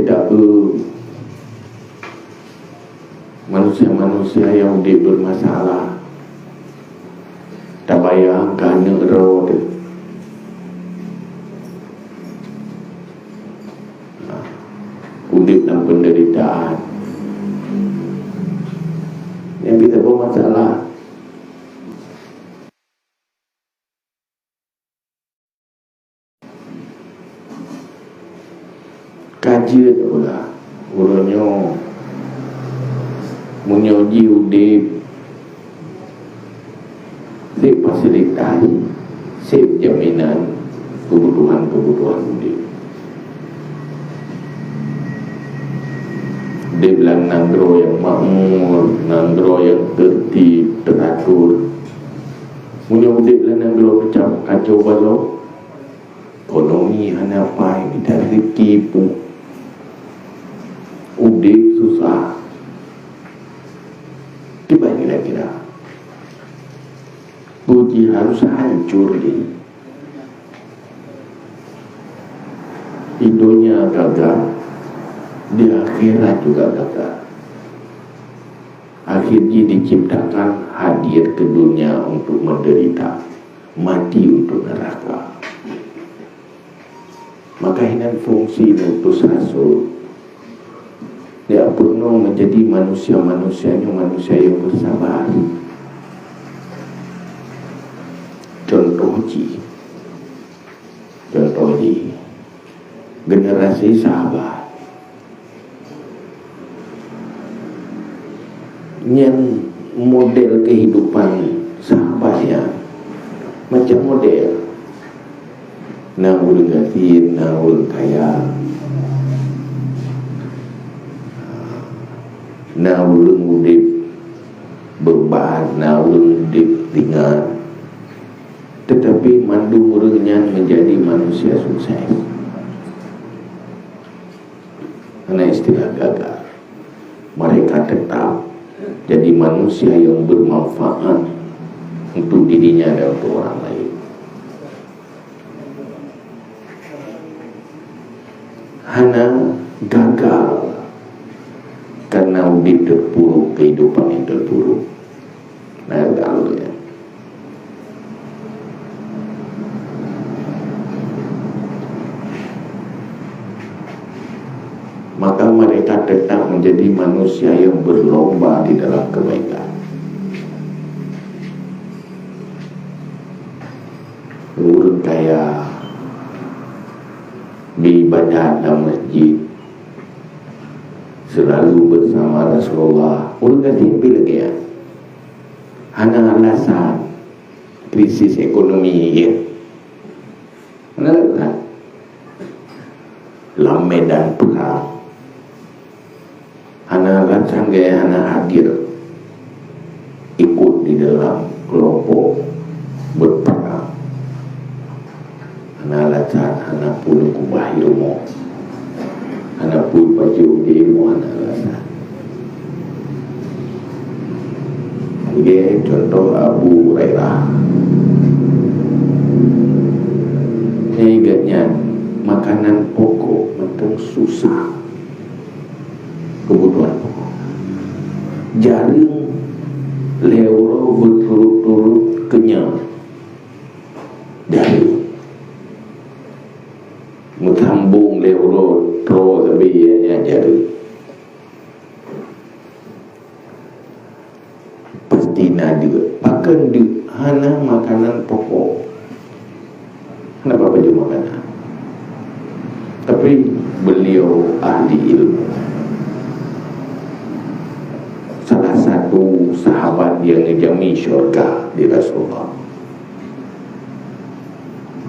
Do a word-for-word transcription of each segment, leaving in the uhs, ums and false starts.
Taeu manusia-manusia nyang udeb bermasalah. Tabayang keu aneuk droe teuh. Udeb lam penderitaan. Nyang biasa bermasalah. Ka jeuet pula ureuëng nyoe, meunyoe jih udeb, seb fasilitas, seb jaminan keubutuhan-keubutuhan udeb. Udeb lam nanggroe nyang makmur, nanggroe nyang teurtib, teuratur. Meunyoe udeb lam nanggroe macam kacau balau, ekonomi hana pai, mita rezeki pun, udeb susah. Kiban kira-kira? Uji harus hancur ni. Di dunia gagal, di akhirat juga gagal. Akhir jih diciptakan hadir ke dunia untuk menderita, mati untuk neraka. Maka hinan fungsi utus rasul. Dia peurunoe menjadi manusia-manusia nyoe manusia yang bersabar. Contoh jih, contoh jih generasi sahabat. Nyan model kehidupan sahabat nyan macam model. Na ureuëng gasien, na ureuëng kaya, na ureuëng udeb beuban, na ureuëng udeb ringan. Tetapi mandum ureuëng nyan menjadi manusia sukses. Hana istilah gagal. Mereka tetap jadi manusia yang bermanfaat untuk dirinya dan untuk orang lain. Hana gagal karena udeb terpuruk, kehidupan yang terpuruk. Nah, gagal ya. Maka mereka tetap menjadi manusia yang berlomba di dalam kebaikan. Ureuëng kaya beribadat dalam masjid, selalu bersama Rasulullah. Ureuëng gasien pih lagée nyan. Hana alasan krisis ekonomi, ya. Hana alasan. Lam medan perang, hana alasan gaya hana hadir ikut di dalam kelompok berperang. Hana alasan, hana pun kubah ilmu. Hana pun baju ilmu, hana alasan. Lagée contoh Abu Hurairah. Nyang ingat nyan, makanan pokok mantong susah. Kebutuhan pokok. Jareueng lhée uroe beuturot-turot kenyang. Jareueng. Meusambong lhée uroe troe sabe, ya, ya, jareueng. Pasti na deuk. Pakon deuk? Hana makanan pokok. Hana apa-apa jih makanan. Tapi beliau ahli ilmu. Salah satu sahabat yang ngejamin syurga di Rasulullah.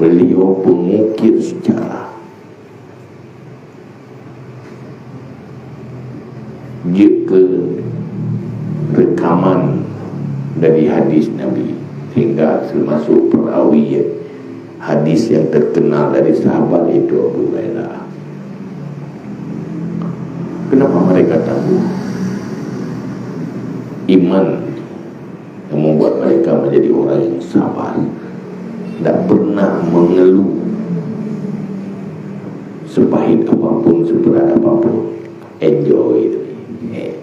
Beliau pengukir sejarah. Jeuet keu reukaman dari hadis Nabi, sehingga termasuk perawi hadis yang terkenal dari sahabat, yaitu Abu Hurairah. Kenapa mereka tahu? Iman yang membuat mereka menjadi orang yang sabar, tidak pernah mengeluh sepahit apapun, Tidak ada apa-apa. Enjoy itu. Eh.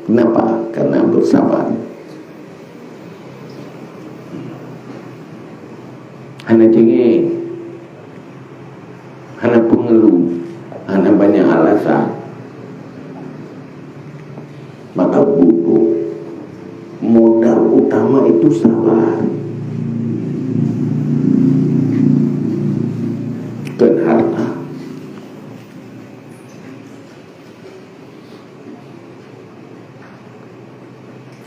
Kenapa? Karena bersabar. Hana cengeng, hana peungeluh, hana banyak alasan. Maka butuh modal utama itu sabar. Bukan harta.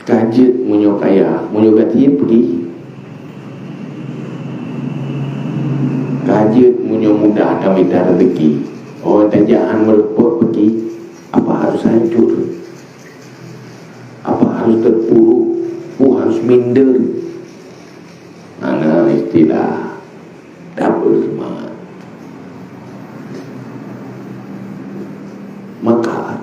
Ka jeuet meunyoe kaya, meunyoe gasien peugi. Ka jeuet meunyoe mudah tamita rezeki. Oh, tajak han meureupok peugi, apa harus hancur? Apa harus terpuruk? Oh, harus minder? Hana istilah. Tabeusemangat. Maka,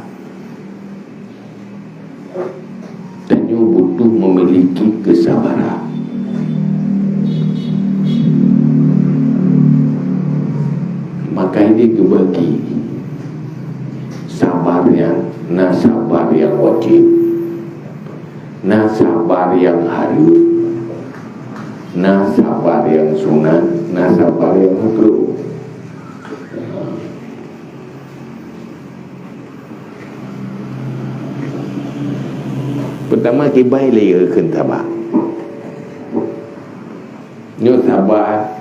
tanyoe butuh memiliki kesabaran. Maka ini dibagi sabar yang, na sabar yang wajib, na sabar yang harus, na sabar yang sunat, na sabar yang makruh. Pertama, kiban lé kheun sabar. Nyoe sabar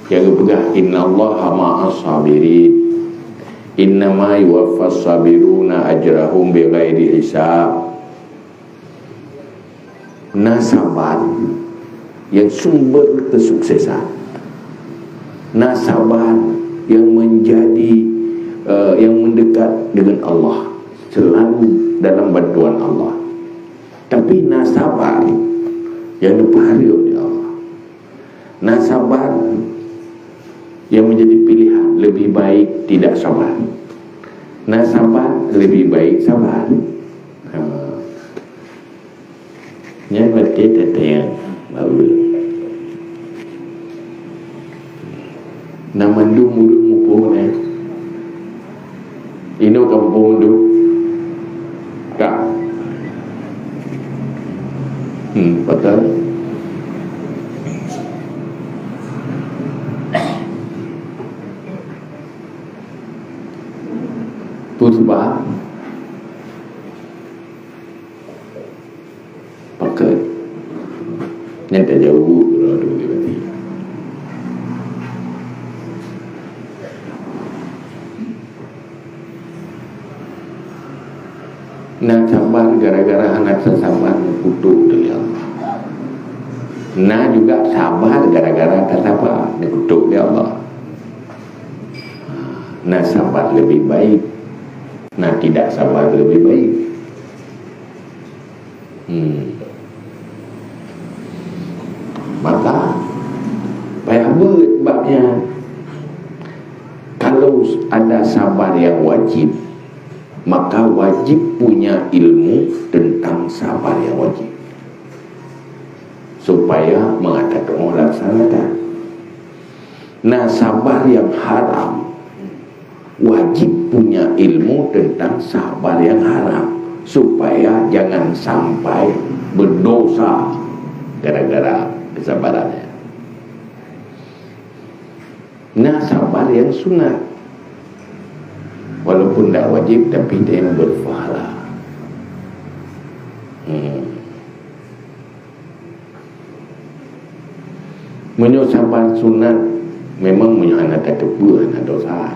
nyang geupeugah, "Innallaha ma'as sabirin. Innama yuwaffas sabiruna ajrahum bighairi hisab." Na sabar yang sumber kesuksesan. Na sabar yang menjadi, eh, yang mendekat dengan Allah, selalu dalam bantuan Allah. Tapi na sabar yang dipahala oleh Allah. Na sabar yang menjadi pilihan, lebih baik tidak sabar. Na sabar, lebih baik sabar. Ha. Nyan watèe tatanyong baru. Na mandum ureueng muphom, eh. Inoe ka muphom tu. Ka. Hmm, betul. Peue sabab? Pakat. Nyan tajaweueb droe tu berarti. Na sabar gara-gara hana sabar neukutok lé Allah. Na juga sabar gara-gara tasabar neukutok lé Allah. Na sabar lebih baik, na tidak sabar lebih baik. Hmm. Maka, payah beuet bab nyan. Kalau ada sabar yang wajib, maka wajib punya ilmu tentang sabar yang wajib, supaya meuadak teungoh laksanakan. Na sabar yang haram, wajib punya ilmu tentang sabar yang haram, supaya jangan sampai berdosa gara-gara kesabarannya. Na sabar yang sunat, walaupun tidak wajib, tapi dia yang berpahala. Hmm. Meunyoe sabar sunat, memang meunyoe hana tateupeue hana dosa.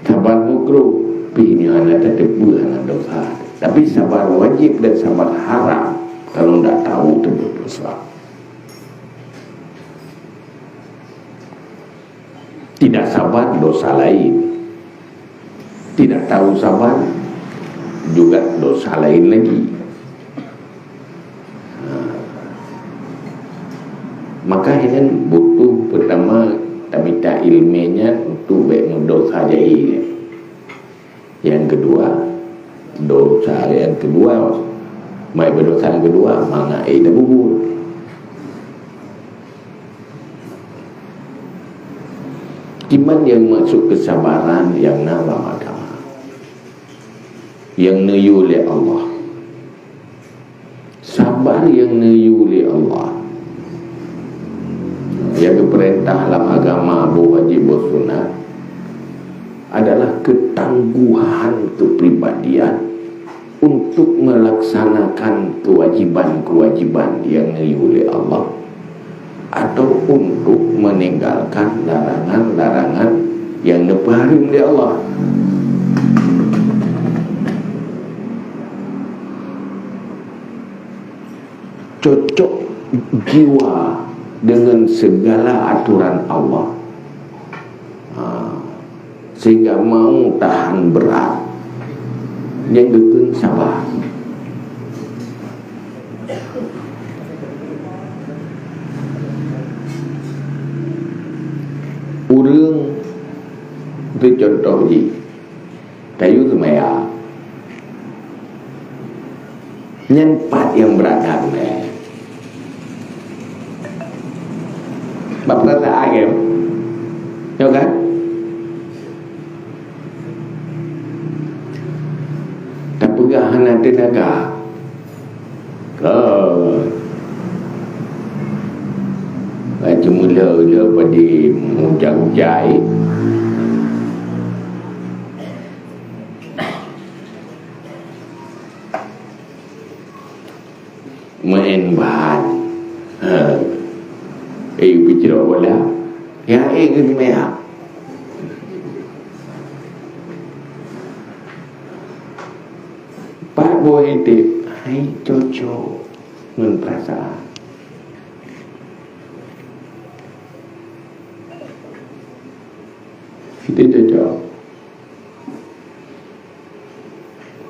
Sabar makruh, pih nyoe hana tateupeue hana dosa. Tapi sabar wajib dan sabar haram, kalau ndak tahu, itu berdosa. Tidak sabar, dosa lain. Tidak tahu sabar, juga dosa lain lagi. Ha. Maka nyan butuh pertama tamita ileumèe nyan untuk bèk meudosa jahé. Yang kedua, dosa yang kedua, mai berdosa yang kedua, mangat ék tabubur. Iman nyang maksud keusabaran nyang na lam agama, nyang neuyue lé Allah. Sabar nyang neuyue lé Allah, nyang geupeurintah lam agama boh wajéb boh sunat, adalah keutangguhan keupribadian untuk meulaksanakan keuwajéban-keuwajéban nyang neuyue lé Allah, atau untuk meninggalkan larangan-larangan nyang neupeuhareuem lé Allah. Cocok jiwa dengan segala aturan Allah. Ha. Sehingga mau tahan berat, nyang geukheun sabar. Ureuëng, untuk contoh jih, tayue seumayang. Nyan pat nyang brat that mé. Bak peurasaan, kan? Nyo kan? Tapeugah hana teunaga. Kan? Kan cuma le-le padé mujak-mujak. Main bahan. Ha. Eh, picrok bola. Ya, eh, kena meh. Pat boh intip. Hai, cocok ngon perasaan. Kita cocok.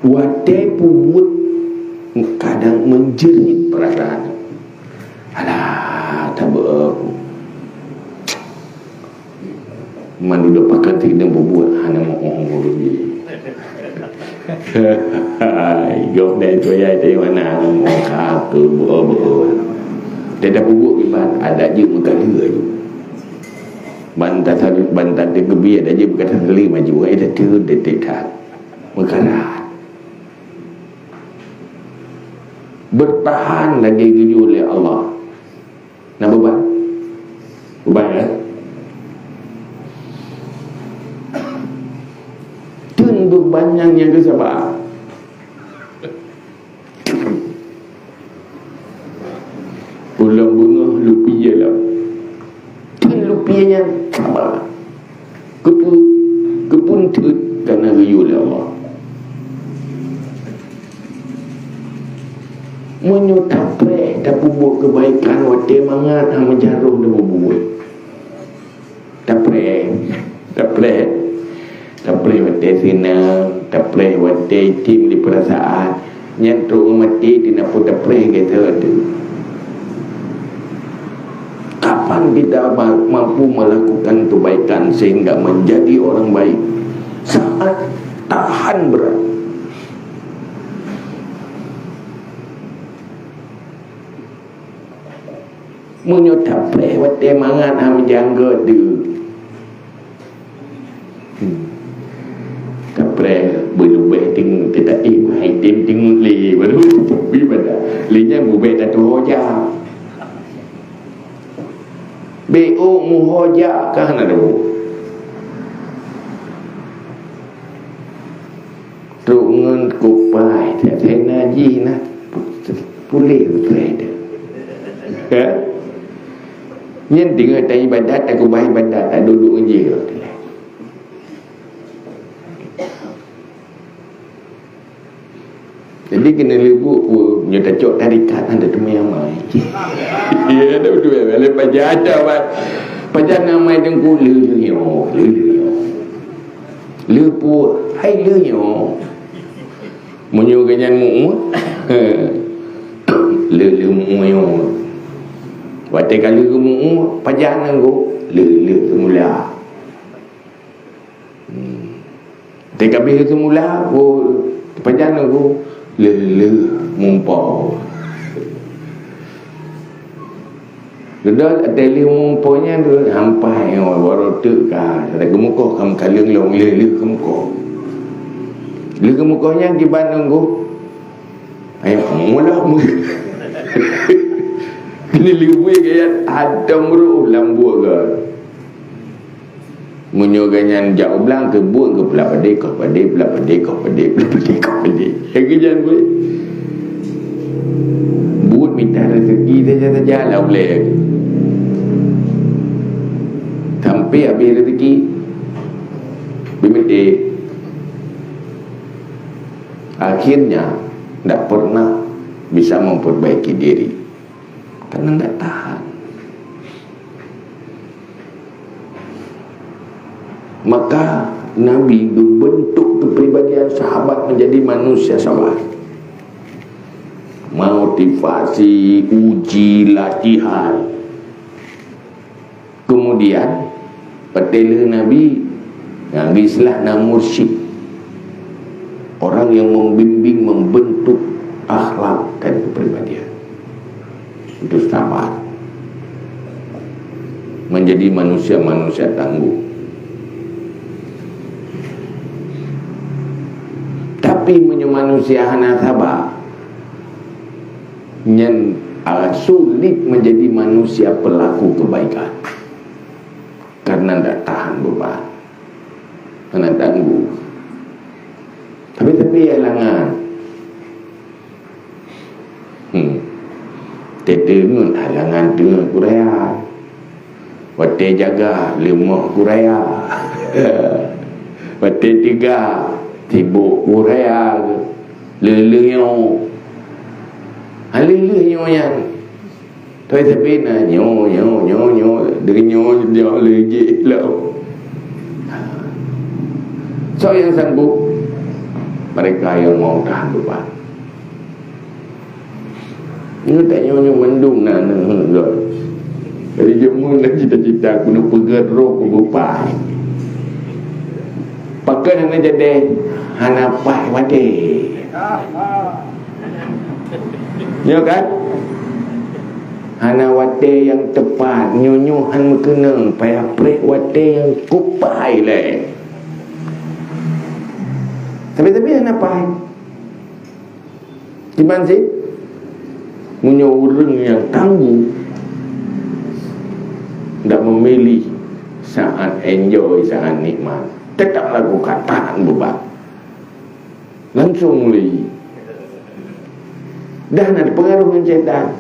Watée peubuet kadang menjerit perasaan. Alah, tabeu aku. Man udah pakat tidak peubuet, hana mau orang lagi. Hai, gobnyan tu ya, di mana mau kata, bu-, bu-, tidak peubuet ibarat ada je meugalir. Ban tasali-, ban teugeubri ada je bukan tasali maju, ai dah tu detik that. Meukarat. Bertahan lagi tuju oleh Allah. Nah, beban. Beban, ya? Tun beban nyang, nyang keusaba. Ulôn bunoh lupie lom. Tun lupie nyan sabar. Keupeue, keupeue teut kana geuyue lé Allah. Meunyoe tapreh tapeubuet keubaikan watée mangat hana meujaroh tapeubuet. Tapreh, tapreh, tapreh watée seunang, tapreh watée tieb di peurasaan, nyan trok maté di na peue tapreh gata tu. Kapan kita ma-, mampu melakukan kebaikan sehingga menjadi orang baik? Saat tahan berat. Meunyoe tapreh watée mangat hana meujanggot tu. Hmm. Tapreh beulubeh teungoh teutak, eh, hai tem teungoh lé baru. Bri pada. Lé nyan bubeh tatuho jak. Bék ôk muho jak ka hana deuh. Trok ngon kupai, tiep-tiep na jih na puléh putéh teuh. Kan? Nyan teungoh taibadat, takeubah ibadat, taduek-duek ngon jih. Jadi keuneuk leubuek pun, nyoe tacok tarekat hana teumé amai. Ya, dah betul, ya. Lé pajan ada, Wan. Pajan amai teungku, lé, lé, nyoe, lé, lé, nyoe. Lé pu-, hai lé nyoe. Meunyoe geuhnyan mu'ut, lé, lé mu'ut nyoe. Watée ka lé mu'ut, pajan nanggroe, lé, lé seumula. Hmm. Teuka bih seumula, oh, pajan nanggroe, lé, lé mumpau. Dudoe ateueh lheueh muphom nyan, dudoe hampai nyoe baroe teuk ka. Lheueh geumukoh ka meukaleueng lom, lheueh, lheueh geumukoh. Lheueh geumukoh nyan kiban nunggu. Ayo, mula mu-, keuneuk leubeh gaya hantom roh lam buet geuh. Meunyoe gobnyan jak u blang, keu buet keu peulak padé, koh padé, peulak padé, koh padé, peulak padé, koh padé. Lagèe nyan buet. Buet mita rezeki saja-saja lah ulèe. Sampai habis rezeki. Bimete. Akhirnya, ndak pernah bisa memperbaiki diri. Karena ndak tahan. Maka Nabi geubentuk kepribadian sahabat menjadi manusia sabar. Motivasi, uji, latihan. Kemudian, watèe lheueh Nabi, nah, geuistilah na mursyid. Orang yang membimbing, membentuk akhlak dan kepribadian. Itu sabar. Menjadi manusia-manusia tangguh. Tapi meunyoe manusia hana sabar, nyan, ah, sulit menjadi manusia pelaku kebaikan. Karena ndak tahan beban. Hana tangguh. Tapi-tapi halangan. Hmm. Teuteungeut halangan teungeut kuraya. Watèe jaga leumoh kuraya. Watèe teuga sibok kuraya. Lheueh-lheueh nyoe. Ha, lheueh-lheueh nyoe nyan. Tapi, tapi na nyoe, nyoe, nyoe, nyoe. Deungon nyoe, nyoe lé jih lom. Soe nyang sanggup? Mereka yang mau tahan beban. Nyoe tak nyoe, nyoe mandum na, na, na, na. Dari jameun na cita-cita keuneuk peugèt roh keu beupai. Pakon hana jadi, hana paih watèe. Ya kan? Hana watèe nyang teupat, nyoe-nyoe han meukeunong, payah preh watèe nyang kupai lé. Tapi-tapi hana paih. Kiban sih, meunyoe ureueng nyang tangguh, ndak memilih saat enjoy, saat nikmat, tetap lakukan, tahan beban. Langsung mulai. Dah na pengaruh ngon syaitan.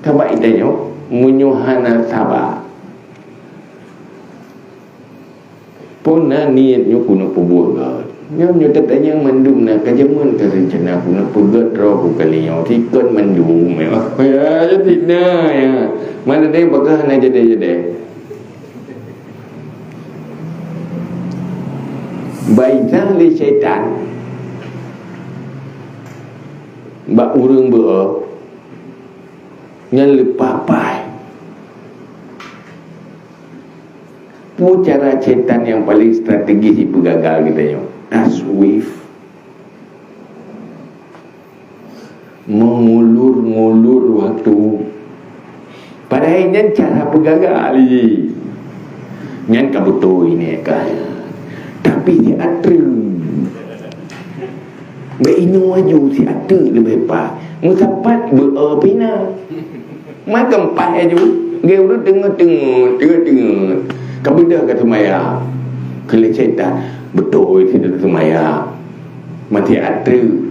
Sabab geutanyoe, meunyoe hana sabar, pun na niet nyoe keuneuk peubuet gét. Nyoe, nyoe tatanyong mandum na ka jameun ka reuncana keuneuk peugét droe kali nyoe. Sikon mandum, ya. Ya, ya, tidak, ya. Mana ada yang peugah hana jadi-jadi. Baisah lé syaitan bak ureueng beu-o nyan leupah paih. Peue cara syaitan nyang paleng strategis jipeugagal geutanyoe? Taswif. Mengulur-ngulur waktu. Padahai nyan cara peugagal jih. Nyan ka beutôi nyoe ka. Tapi siat treuk. Bèk inoe aju siat treuk leubeh paih. Meusapat beu-o pih na. Makam paih aju, geu ureueng teungeut-teungeut, teungeut-teungeut. Ka beudôh ka seumayang. Keu lé syaitan, beutôi sidroe seumayang. Masih ateueh.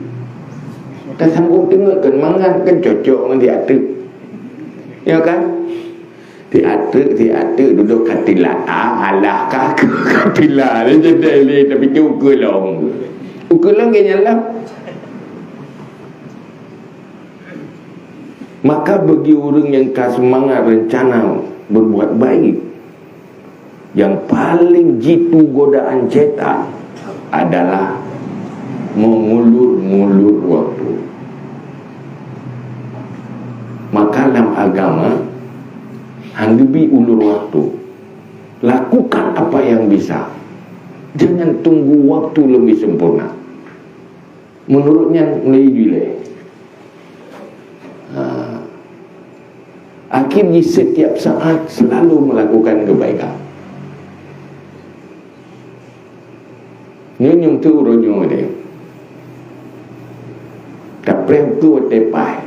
Tasanggob teungeut kon mangat, kan cocok ngon si ateueh. Ya kan? Si ateueh, si ateueh dudoe ka tila. Ah, alah ka, ka tila. Lé jadi lé, tapi tu ukeue lom. Ukeue lom geuh nyan lah. Maka bagi ureueng nyang ka seumangat reuncana berbuat baik, nyang paleng jitu godaan syaitan adalah mengulur-ngulur waktu. Maka lam agama, han geubri ulur waktu. Lakukan apa yang bisa. Jangan tunggu waktu lebih sempurna. Meunurot nyan, mulai jih lé. Ha. Akhir jih setiap saat selalu melakukan kebaikan. Nyoe nyang tu uroe nyoe deh. Tapreh ukeue watèe paih.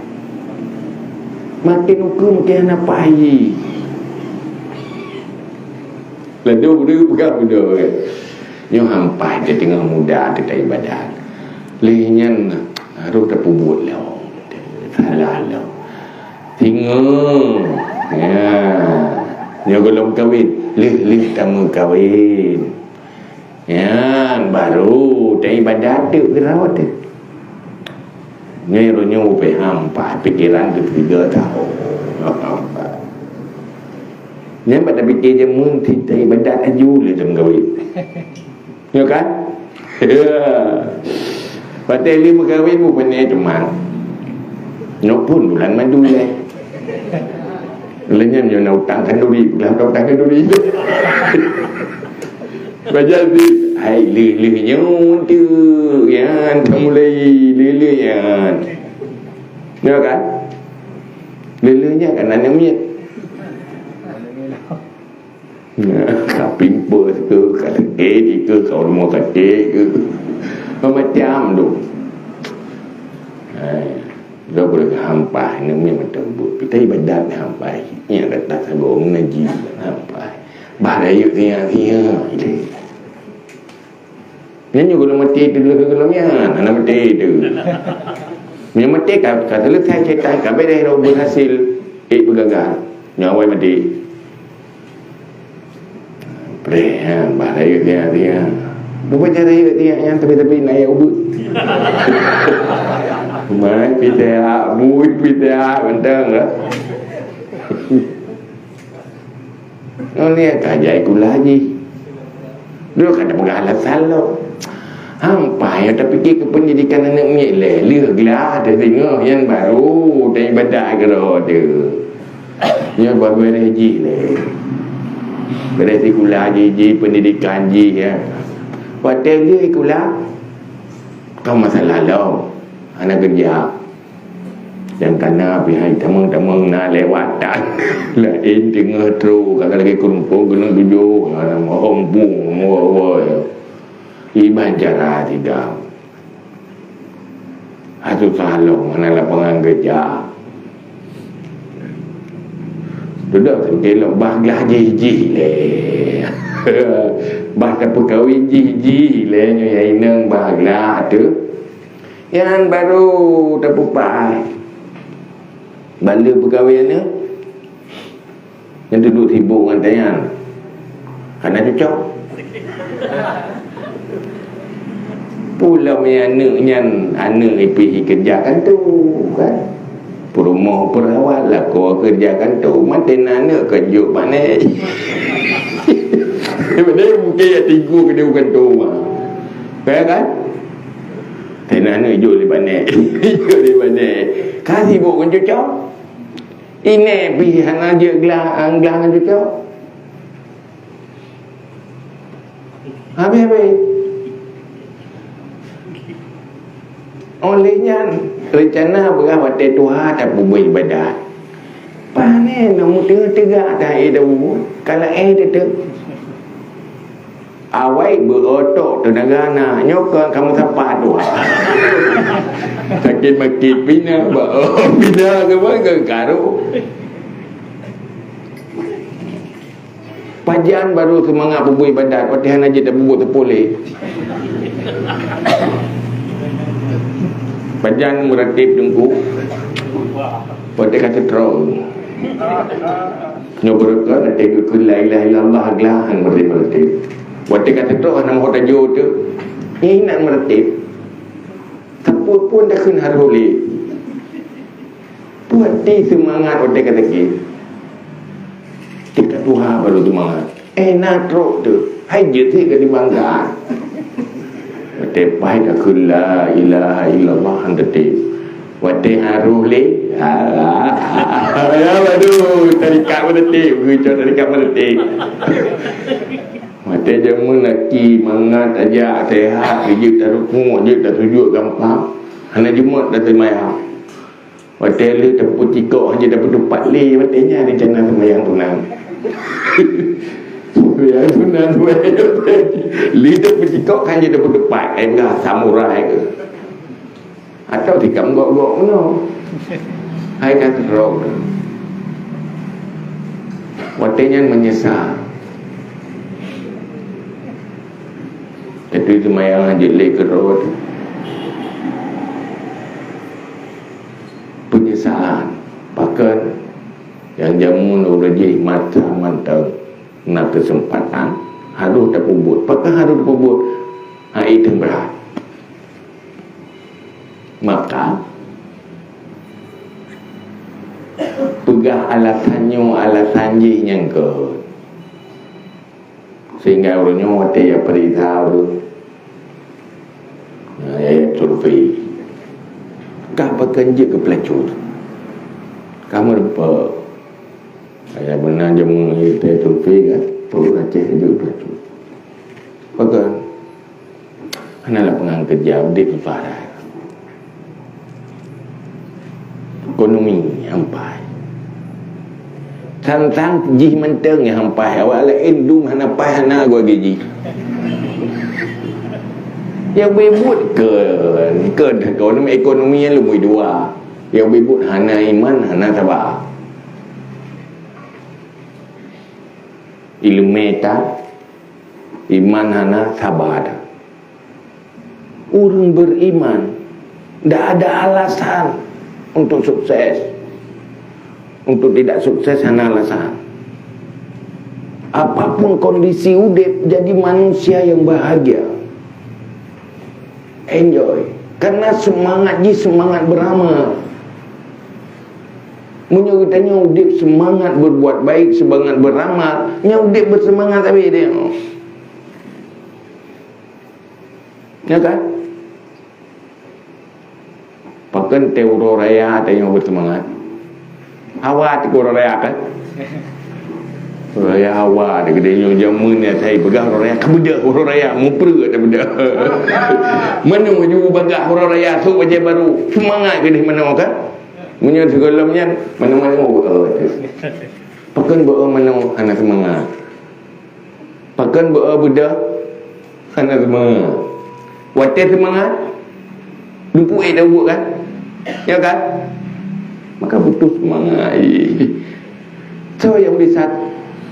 Makin ukeue makin hana paih jih. Lalu ureueng peugah bunoe kan. Nyoe han paih teuh teungoh muda teuh ibadat. Lheueh nyan harôh tapeubuet lom. Salah lom. Singoh. Ya. Nyoe gohlom kawen. Lheueh-lheueh tameukawen. Nyan baru taibadat teuk keudroe teuh. Nyoe uroe nyoe pih hampa pikeran keu tiga tahun. Nyan bak tapike jameun taibadat laju lé lom kawen. Nyo kan? Ya. Watèe lé meukawen meupané teuma. Nyoe pun bulan madu lé. Lé nyan nyoe na utang khanduri, peugah utang khanduri. Bajal di, hai lheueh-lheueh nyoe tu, nyan tamulai lheueh-lheueh nyan. Ya kan? Lheueh-lheueh nyan kan aneuk miet. Ka pimpus ke, ka sakét ke, ka rumoh sakét ke. Macam-macam tu. Hai, dah boleh hampa, ini memang terbuk. Kita ibadat hampa. Yang kata sabar mengaji hampa. Bah rayeuk sia-sia. Nyan nyoe gohlom maté teuh, gohlom nyan hana maté teuh. Nyoe maté ka, ka selesai setan, ka beres, dah berhasil. Eh, begagal. Nyoe awai maté. Preh, ha, bah rayeuk dia, dia. Bukan cara rayeuk dia yang tapi-tapi nak ya ubit. Mai pita, bui pita, bentang lah. Nyoe lé ka jai kula jih. Dulu ka tapeugah alasan lom. Hampa ya tapike keu pendidikan aneuk miet lé. Lheueh glah teuh singoh nyan baru taibadat keudroe teuh. Nyoe baru beres jih lé. Beres sikula jih, jih pendidikan jih ya. Watèe lheueh sikula, ka masalah lom. Hana keureuja. Nyang kana pih hai tamong-tamong na lewat tan. Laén teungoh trok ka lagèe keurumpok keuneuk tujoh, na mohom bung, woe-woe. Iban cara sidang. Susah lom hana lapangan keureuja. Dudoe teuntèe lom bah glah jih-jih lé. Bah tapeukawen jih-jih lé nyoe ya inong bah glah teuh. Nyan baru tapeupaih. Ban lheueh peukawen nyan, nyan duek sibok ngon tanyan. Hana cocok. Pula meunan aneuk nyan, aneuk ipih ikeureuja kantô, kan? Peurumoh peurawat, lakoe keureuja kantô, maté na aneuk keu jok bak nèk. Padahai mungken ya tigu keu di kantô mah. Kan, kan? Teunan jok lé bak nèk. Jok lé bak nèk. Ka sibok ngon cucoe. Inèk pih hana jeuet glah, glah ngon cucoe. Habéh-habéh. Óh lheueh nyan, reuncana beurah watèe tuha tapeubuet iébadat. Pané na meuteugah-teugah ta-, eh, tabubuet. Ka laén teuteup. Awai beuotok teunaga na, nyoe kon kamoe sapa tuha. Sakét makét pih na, bak pih na, keuban keu karu. Pajan baru seumangat peubuet iébadat, watèe hana jeuet tabubuet teupoleh. Pajan meuratéb teungku, watèe ka seutrok. Nyoe beureukat, watèe geukheun la ilaha illallah, glah han meuratéb-meuratéb. Watèe ka seutrok, hana meuho tajo teuh. Nyan inan meuratéb. Sapeue pun takheun harôh lé. Peue arti seumangat watèe ka sakét? Tingkat tuha baru seumangat. Eh, na trok teuh. Hai jeuet sit ka dibangga. Watèe paih takheun la ilaha illallah han teutéb. Watèe harôh lé, ha, ha, ha, ya, aduh, tarikat meuratéb, geucok tarikat meuratéb. Watèe jameun laki mangat tajak, sehat, jeuet tarukuk, jeuet tasujut gampang. Hana jeumot taseumayang. Watèe lheueh tapeucikok hana tapeutupat lé, watèe nyan rencana seumayang sunat. Seumayang sunat, seumayang sunat. Lheueh tapeucikok hana tapeutupat, eh, peugah samurai keuh. Atawa tikam gok-gok meunoe. Hai ka keudroe. Watèe nyan meunyeusal. Tapi seumayang jeuet lé keudroe. Peunyesalan. Pakon nyang jameun ureueng jih masa mantong na keuseumpatan, harôh tapeubuet. Pakon harôh tapeubuet? Hai, teungoh brat. Maka, peugah alasan nyoe, alasan jih nyang keu. Sehingga ureueng nyoe watèe jak peuriksa ureueng, nah, jak survei. Ka pakon jeuet keu peulacur. Ka meurumpok. Kaya beuna jameun watèe survei kan, peue Aceh jeuet keu peulacur. Pakon? Hana lapangan keureuja, udép susah that. Ekonomi hampai. Sang-sang jih mantong nyang hampai, awak laén dum hana pai, hana goe gaji. Nyang beubuet keu, keu ekonomi, ekonomi nyang lumbôi dua. Nyang beubuet hana iman, hana saba. Ileumèe that, iman hana, saba that. Ureueng beriman ndak ada alasan untuk sukses. Untuk tidak sukses hana alasan. Apapun kondisi udép, jadi manusia yang bahagia. Enjoy. Karena semangat jih semangat beramal. Meunyoe geutanyoe udép semangat berbuat baik, semangat beramal, nyan udép bersemangat habéh teuh. Ya kan? Pakon teuh uroe raya tanyoe beuseumangat? Hawa teuh uroe raya kan? Uroe raya hawa teuh, keudeh nyoe jameun nyan asai peugah uroe raya ka beudôh, uroe raya mupreh ka beudôh. Meunoe ju bagah uroe raya sôk bajèe barô, seumangat keudeh meunoe kan? Meunyoe sigohlom nyan meunoe-meunoe beu-e teuh. Pakon beu-e meunoe hana seumangat? Pakon beu-e beudôh hana seumangat? Watèe seumangat, dupeue ék tabuet kan? Ya kan? Maka butuh seumangat. Soe nyang bisa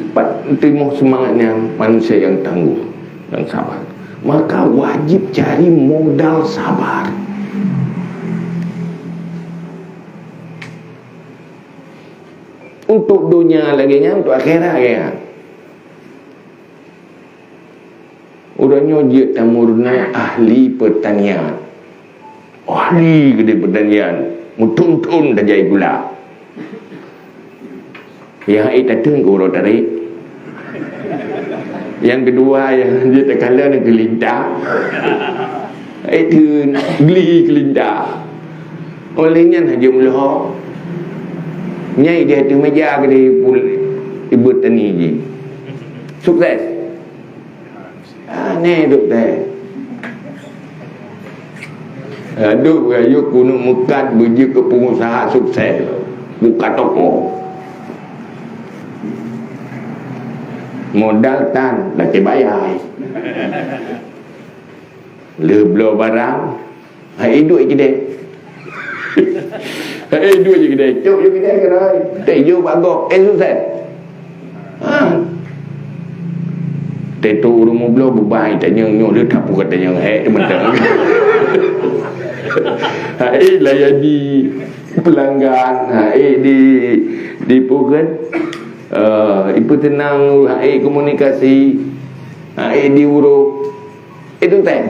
teumpat timoh seumangat nyan? Manusia nyang tangguh, nyang sabar. Maka wajib cari modal sabar. Untuk donya lagèe nyan, untuk akhirat lagèe nyan. Uroe nyoe jeuet tameurunoe ahli peurtanian. Ahli keudeh peurtanian, meuthon-thon tajai gula. Nyang ék tateun keu uroe tarek. Nyang keudua nyang jeuet takalon keu lintah. Ék teun gli keu lintah. Óh lheueh nyan hana meuleuho. Nyang di ateueh meja keudeh pul-, ibuet tani jih. Sukses. Aneh duek teh. Aduh, rayeuk keuneuk meukat beujeuet keu pengusaha sukses. Buka toko. Modal tan, lakèe bayai. Lheueh bloe barang, hai duek keudeh. Hai duek keudeh, cok keudeh keudeh. Teh jok bak gob, eh, sukses. Ha. Teuh ureueng meubloe beubai tanyong nyoe le tapue tanyong, hek teumantong. Hai layani pelanggan, hai di, di peue kan? Eh, ipeuteunang, hai komunikasi, hai diurôh. Itu teh.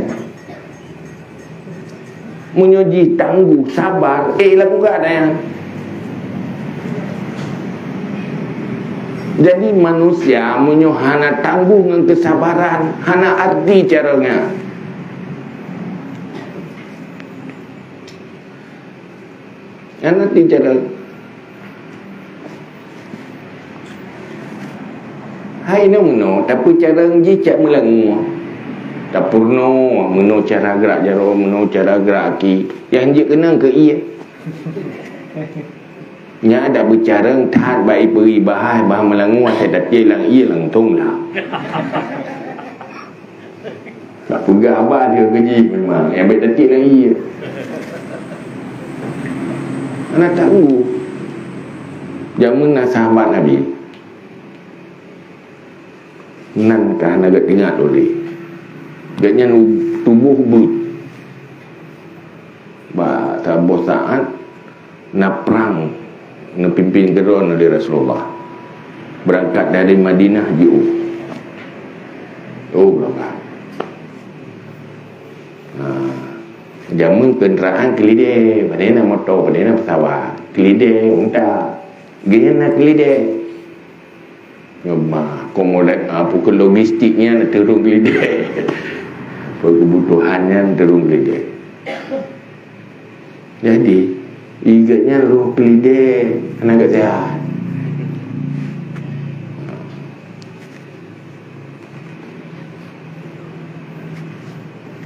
Meunyoe jih tangguh, sabar, eh, lakukan nyan. Jadi, manusia meunyoe hana tangguh ngon keusabaran, hana arti cara nyan. Hana arti cara. Hai nyoe meunoe, tapeucarông jih cak meulangue. Tapeurunoe meunoe cara grak jaroe, meunoe cara grak aki. Nyang jeuet keunong keu ie. Nyan dak beucarông that bak ipeuri bahai bah meulangua, asai tacé lam ié langsông lah. Nak peugah haba dia ke jih memang. Nyang baik tacé lam ié. Hana tahu. Jameun na sahabat Nabi. Nan ka hana geuingat ulée. Gobnyan tuboh beuet. Bak saboh saát na prang neupimpin keudroe lé Rasulullah. Beurangkat dari Madinah jiôh. Oh, beurangkat. Ha. Jameun keundaraan keulidé, padahai na moto, padahai na peusawat. Keulidé, unta. Gobnyan na keulidé. Nyoe ma, akomoda-, apa ke logistik nyan turun keulidé. Apa kebutuhan nyan turun keulidé. Jadi, igeuh nyan roh keulidé hana geusehat.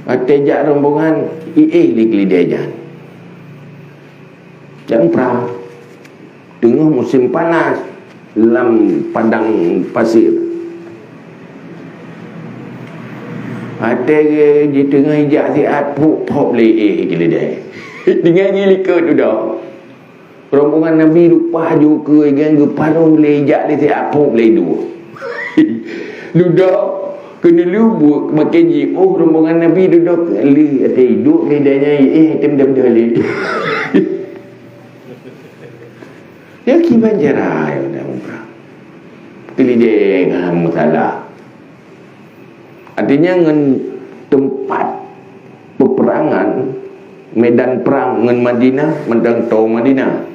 Watée jak rombongan, iéh lé keulidé nyan. Jan prang. Teungoh musém panas lam padang pasir. Watée jiteungoh ijak siat, phôk-phôk lé iéh keulidé. Tinggai jilikot dudoe. Rombongan Nabi lumpah ju keue, geuparoh lé ijak lé siat, phôk lé iduek. Dudoe keuneulheueh buet, maken jiôh rombongan Nabi dudoe lé, watée iduek lé dayah nyan, iéh tem dam lé. Ya, kiban cara ya, undang-undang. Keulidé ngon masalah. Artinya, ngon teumpat peperangan, medan prang ngon Madinah, mantong toe Madinah.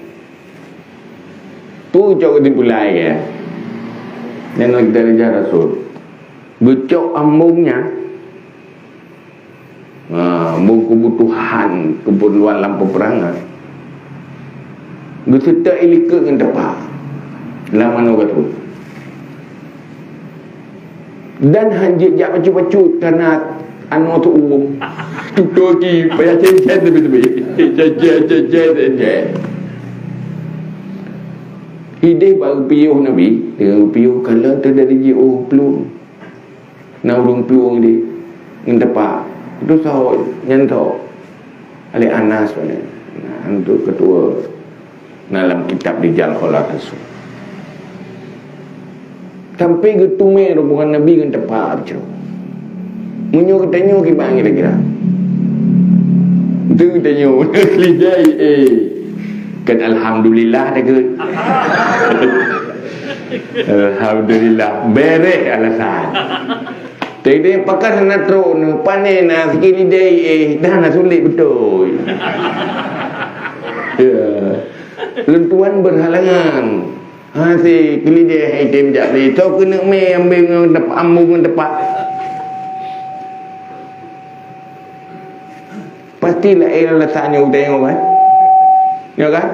Tu cok keusimpulan, ya. Nyan lagée dari Rasul. Geucok ambong nyan, Ha, beu keubutuhan, keupeurluan lam peupeurangan. Geuseutôt ilikot ngon teumpat lam manoe geuh. Dan han jeuet jak bacut-bacut, karna anoe teuuem. Tutoe ki payah cen-cen teubi-teubi. Cen-cen, cen-cen, cen-cen. Ideh bak geupiôh Nabi, geupiôh kalon teuh dari jiôh plueng. Na ureuëng plueng di ngon teumpat. Itu saho nyan tho. Alé Anas nyan. Nah, itu ketua. Na lam kitab Rijal Khalat Rasul. Sampai geutumé rombongan Nabi ngon teumpat, beucok. Meunyoe geutanyoe kiban kira-kira. Itu geutanyoe lidai, eh. Kan alhamdulillah dah ke. Alhamdulillah, bereh alasan. Jadi, pakon hana trok, pane na sikili dai, eh, dah na sulit beutôi. Ya. Lôn tuan berhalangan. Ha, si keulidé hai tem jak lé. Toh keuneuk mé ambeng ngon tep-, ambong ngon teumpat. Pasti laén alasan nyoe tengok kan? Ya kan?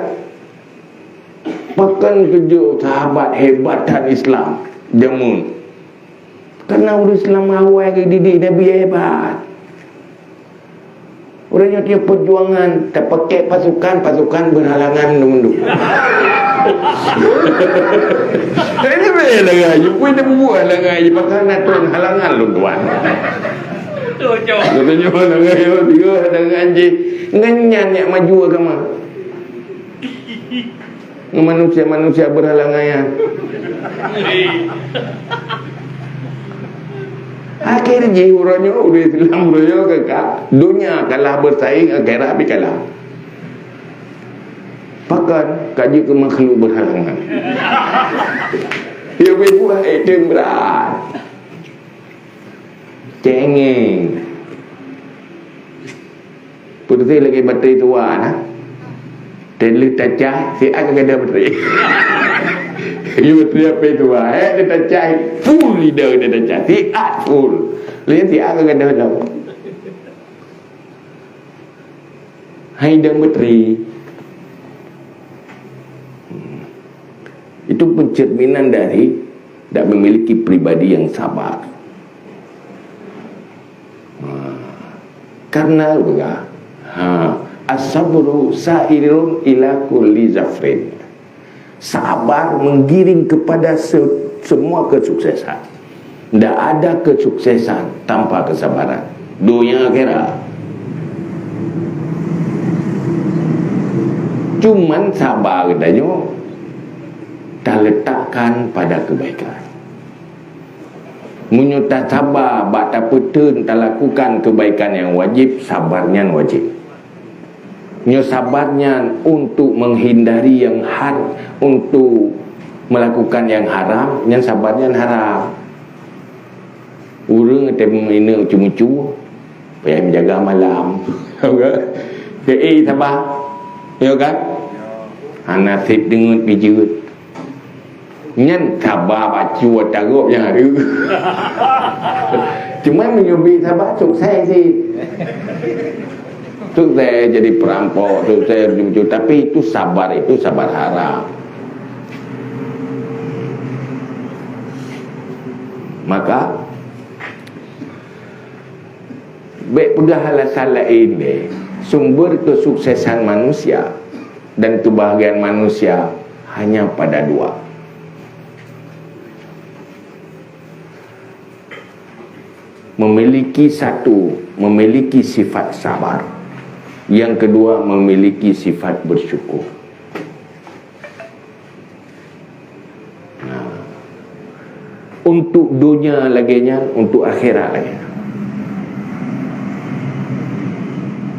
Pakon keujeuet sahabat hebatan Islam jameun. Karena ureuëng Islam awai geudidik Nabi hebat. Ureuëng nyoe tiep perjuangan, tapakek pasukan, pasukan berhalangan mandum-mandum. Ini bela lagi, pun dia buat lagi, pakon na turun halangan lôn tuan. Betul, Cok. Katanya halangan, dia halangan je. Ngan nyan yak maju agama. Ngon manusia-manusia berhalangan nyan. Akhé jih uroe nyoe ureuëng Islam uroe nyoe keu ka, donya kalah bersaing, akhirat pih kalah. Pakon ka jeuet keu makhluk berhalangan. Ya, buat itu berat. Cengeng. Putih lagi bateri tua nah. Telu tacah, siat ka gadoh bateri. Ini bateri apa tua, eh? Dia tacah, full leader dia tacah. Siat full. Lain siat ka gadoh dah. Hai dan bateri. Itu pencerminan dari tak memiliki pribadi yang sabar. Ha. Karena apa? Ha. "As-sabru sa'irun ila kulli zafrin." Sabar menggiring kepada se-, semua kesuksesan. Ndak ada kesuksesan tanpa kesabaran. Dunia akhirat. Cuman sabar geutanyoe taletakkan pada kebaikan. Meunyoe tasaba bak tapeuteun talakukan kebaikan nyang wajéb, sabar nyan wajéb. Nyoe sabar nyan untuk menghindari yang har-, untuk melakukan yang haram, nyan sabar nyan haram. Ureuëng tém ineuk ucu-ucu, payah menjaga malam. Jadi, eh, sabar. Ya kan? Hana sép deungon pijeut. Nyan sabar bacut tarok nyang hareuem. Cuma meunyoe bit sabar, sukses sih. Sukses jadi perampok, sukses jadi, tapi itu sabar, itu sabar haram. Maka, bék peugah alasan laén deh, sumber kesuksesan manusia dan kebahagiaan manusia hanya pada dua. Memiliki satu, memiliki sifat sabar. Yang kedua, memiliki sifat bersyukur. Nah, untuk dunia lagée nyan, untuk akhirat lagée nyan.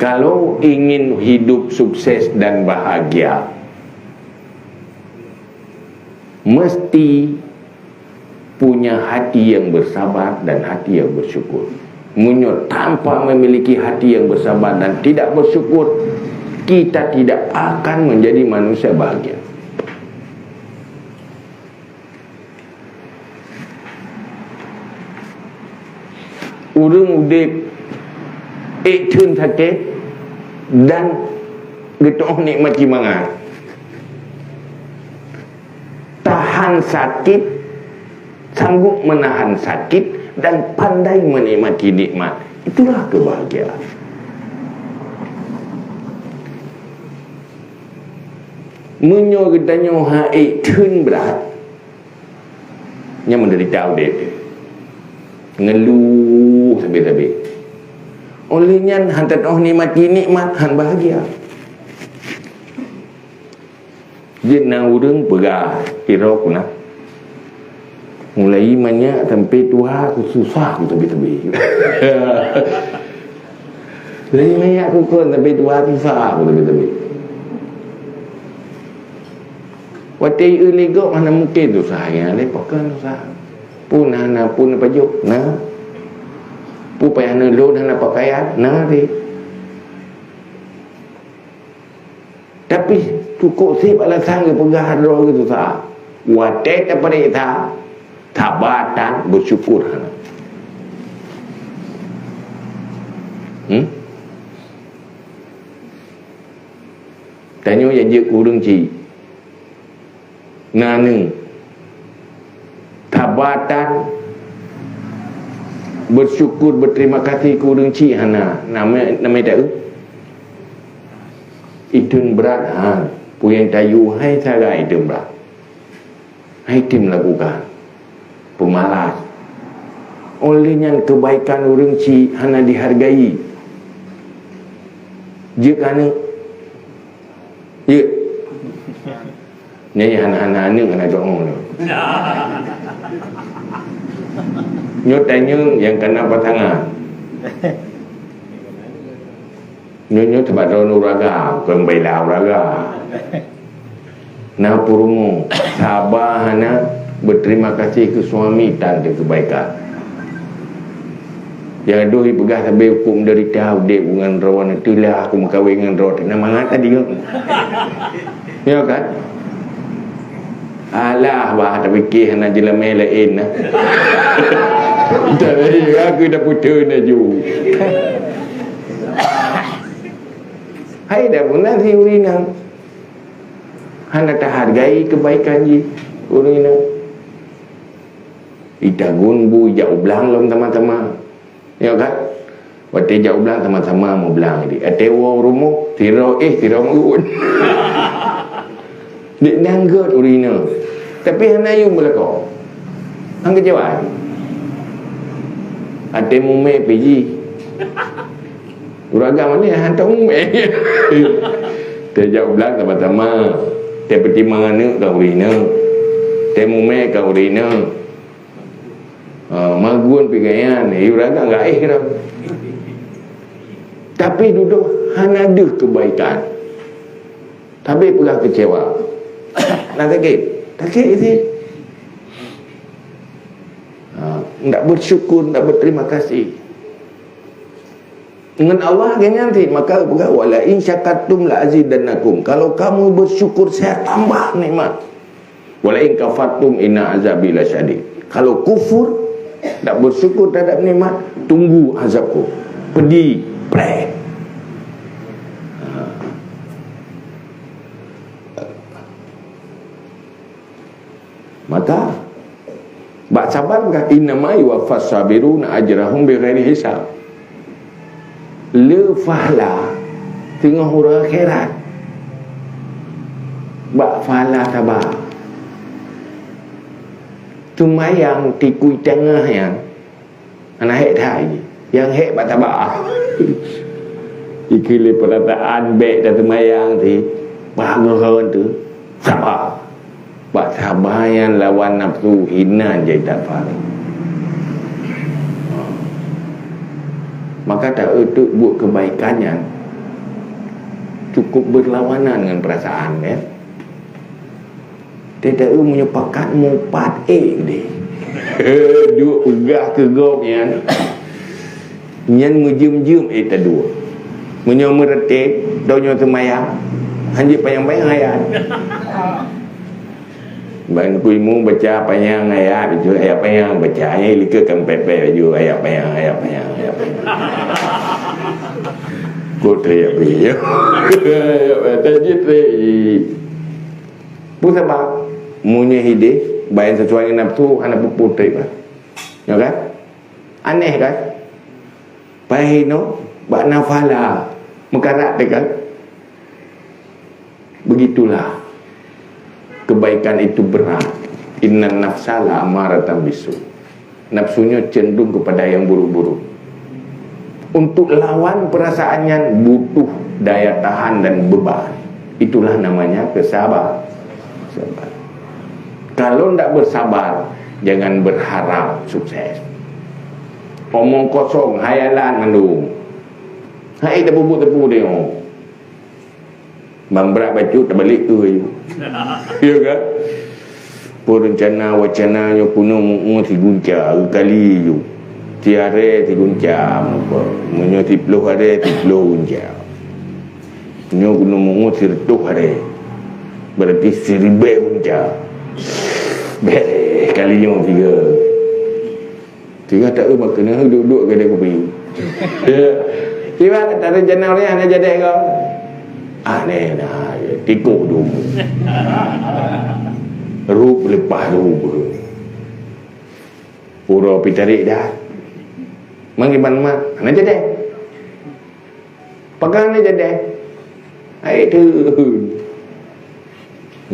Kalau ingin hidup sukses dan bahagia, mesti punya hati yang bersabar dan hati yang bersyukur. Meunyoe tanpa memiliki hati yang bersabar dan tidak bersyukur, kita tidak akan menjadi manusia bahagia. Ureuëng udeb ék theun sakét dan geutu'oh nikmat ié mangat. Tahan sakit, sanggup menahan sakit, dan pandai menikmati nikmat. Itulah kebahagiaan. Meunyoe geutanyoe han ék theun brat, nyan menderita udeb. Ngeluh sabe-sabe. Oleh nyan, han tatu'oh nikmati nikmat, han bahagia. Jeuet na ureuëng peugah, "Sidroe ku na, mulai manyak sampai tuha ku susah ku teubi-teubi." Mulai manyak ku kon sampai tuha susah ku teubi-teubi. Watée eu lé gob hana mungken susah, nyang lé pakon susah. Pun hana pun pajoh, na. Pun payah neulon hana pakaian, na lé. Tapi, cukôp sép alasan geupeugah droe geuh susah. Watée tapareksa, saba tan, beusyukur hana. Hmm? Tanyoe nyang jeuet keu ureuëng chik. Na neu. Saba tan, beusyukur, beuterima kasih keu ureuëng chik hana. Nama, nama ita eu? Itheun brat, ha. Peue nyang tayue hai sagai itheun brat. Hai tem lakukan. Peumalas. Oleh nyan kebaikan ureuëng chik hana dihargai. Jeuet keu aneuëk. Jeuet. Nyan hana-hana aneuëk hana doa nyoe. Nyoe tanyong nyang kana pasangan. Nyoe, nyoe teubat droeneuh uraga, kon bela uraga. Na peurumoh, saba hana, beuterima kasih keu suami tan keu keubaikan. Nyang deuh jipeugah sabe, "Ku meudeurita udeb ngon droeneuh, teulah ku meukawen ngon droe." Na mangat tadi nyoe. Ya kan? Alah, bah, tapike hana jeulamé laén na. Tapi aku dah putus na ju. Hai dah pernah si ureuëng nyan. Hana tahargai kebaikan jih ureuëng nyan. Itagun bu ijak u blang lom sama-sama. Ya kan? Watèe jak u blang sama-sama mublang di. Watèe woe u rumoh, sidroe éh, sidroe meu'un. Dek nyan gèt ureueng inong. Tapi hana yum beulakèe. Han keucewa. Watèe mumè pih jih. Ureueng agam ni hantom mumè. Watèe jak u blang sama-sama. Watèe peutimang aneuk ka ureueng inong. Watèe mumè ka ureueng inong. Ha, magun pih gobnyan, eh, ureueng agam gak éh dah. Tapi dudoe hana deuh keubaikan. Tapi peugah keucewa. Nah, sakét. Sakét sih. Ha, ndak bersyukur, ndak berterima kasih. Ngon Allah gobnyan cit, maka geupeugah, "Wala in syakartum la azidannakum." Kalau kamu bersyukur, saya tambah nikmat. "Wala in kafartum inna azabi lasyadid." Kalau kufur, tak bersyukur terhadap nikmat, tunggu azabku. Pedih, preh. Ha. Maka, bak sabar kan, "Innama yuwaffas sabiruna ajrahum bighairi hisab." Le pahala teungoh uroe akhirat. Bak pahala sabar. Seumayang tikui teungoh nyan, hana hék that. Nyang hék bak sabar. Ikeu lé peurataan bèk taseumayang cit, bak geuhon teuh, sabar. Bak sabar nyan lawan nafsu, inan jai tafaru. Maka ta-eu teuk buet keubaikan nyan cukup berlawanan ngon peurasaan, ya. Teuta-eu meunyoe pakat mupat ék deh. Duek peugah keu gob nyan. Nyan meujeuem-jeuem ék taduek. Meunyoe meureuté, donya seumayang, hanjeuet panyang-panyang ayat. Ban kuimu baca panyang ayat, itu ayat panyang baca, ayat likot kan pepek baju, ayat panyang, ayat panyang, ayat panyang. Kok teriak biyeu? Ayat panyang, tajwid teriak. Peue sabab? Meunyoe hideh, bayan sesuai ngon nafsu, hana peue-peue trép lah. Ya kan? Aneh kan? Pai hinoe, bak nafala, meukarat teuh kan? Begitulah. Kebaikan itu berat. Innan nafsa la ammaratan bisu. Nafsunya cenderung kepada yang buruk-buruk. Untuk lawan perasaan nyan butuh daya tahan dan beban. Itulah namanya kesabar. Sabar. Kalau ndak bersabar, jangan berharap sukses. Omong kosong, hayalan mandum. Hai, tapeubuet-tapeubuet tengok. Ban brat bacut tabalek tu aju. Ya kan? Peue reuncana wacana nyoe keunoe meu-eu sigunca, geukali ju. Siaré sigunca, meunyoe siploh aré siploh gunca. Nyoe keunoe meu-eu sireutôh aré. Berarti siribèe gunca. Bèk kali nyoe tiga. Tinggai taeu bak keuneuk duek-duek keude kupi. Ya. Kiban tarencana ureueng hana jadi ko. Aneh nah, tikoh dum. Rup leupah rup. Uroe pih tarék dah. Mangiban mak, hana jadi. Pakai hana jadi. Hai tu.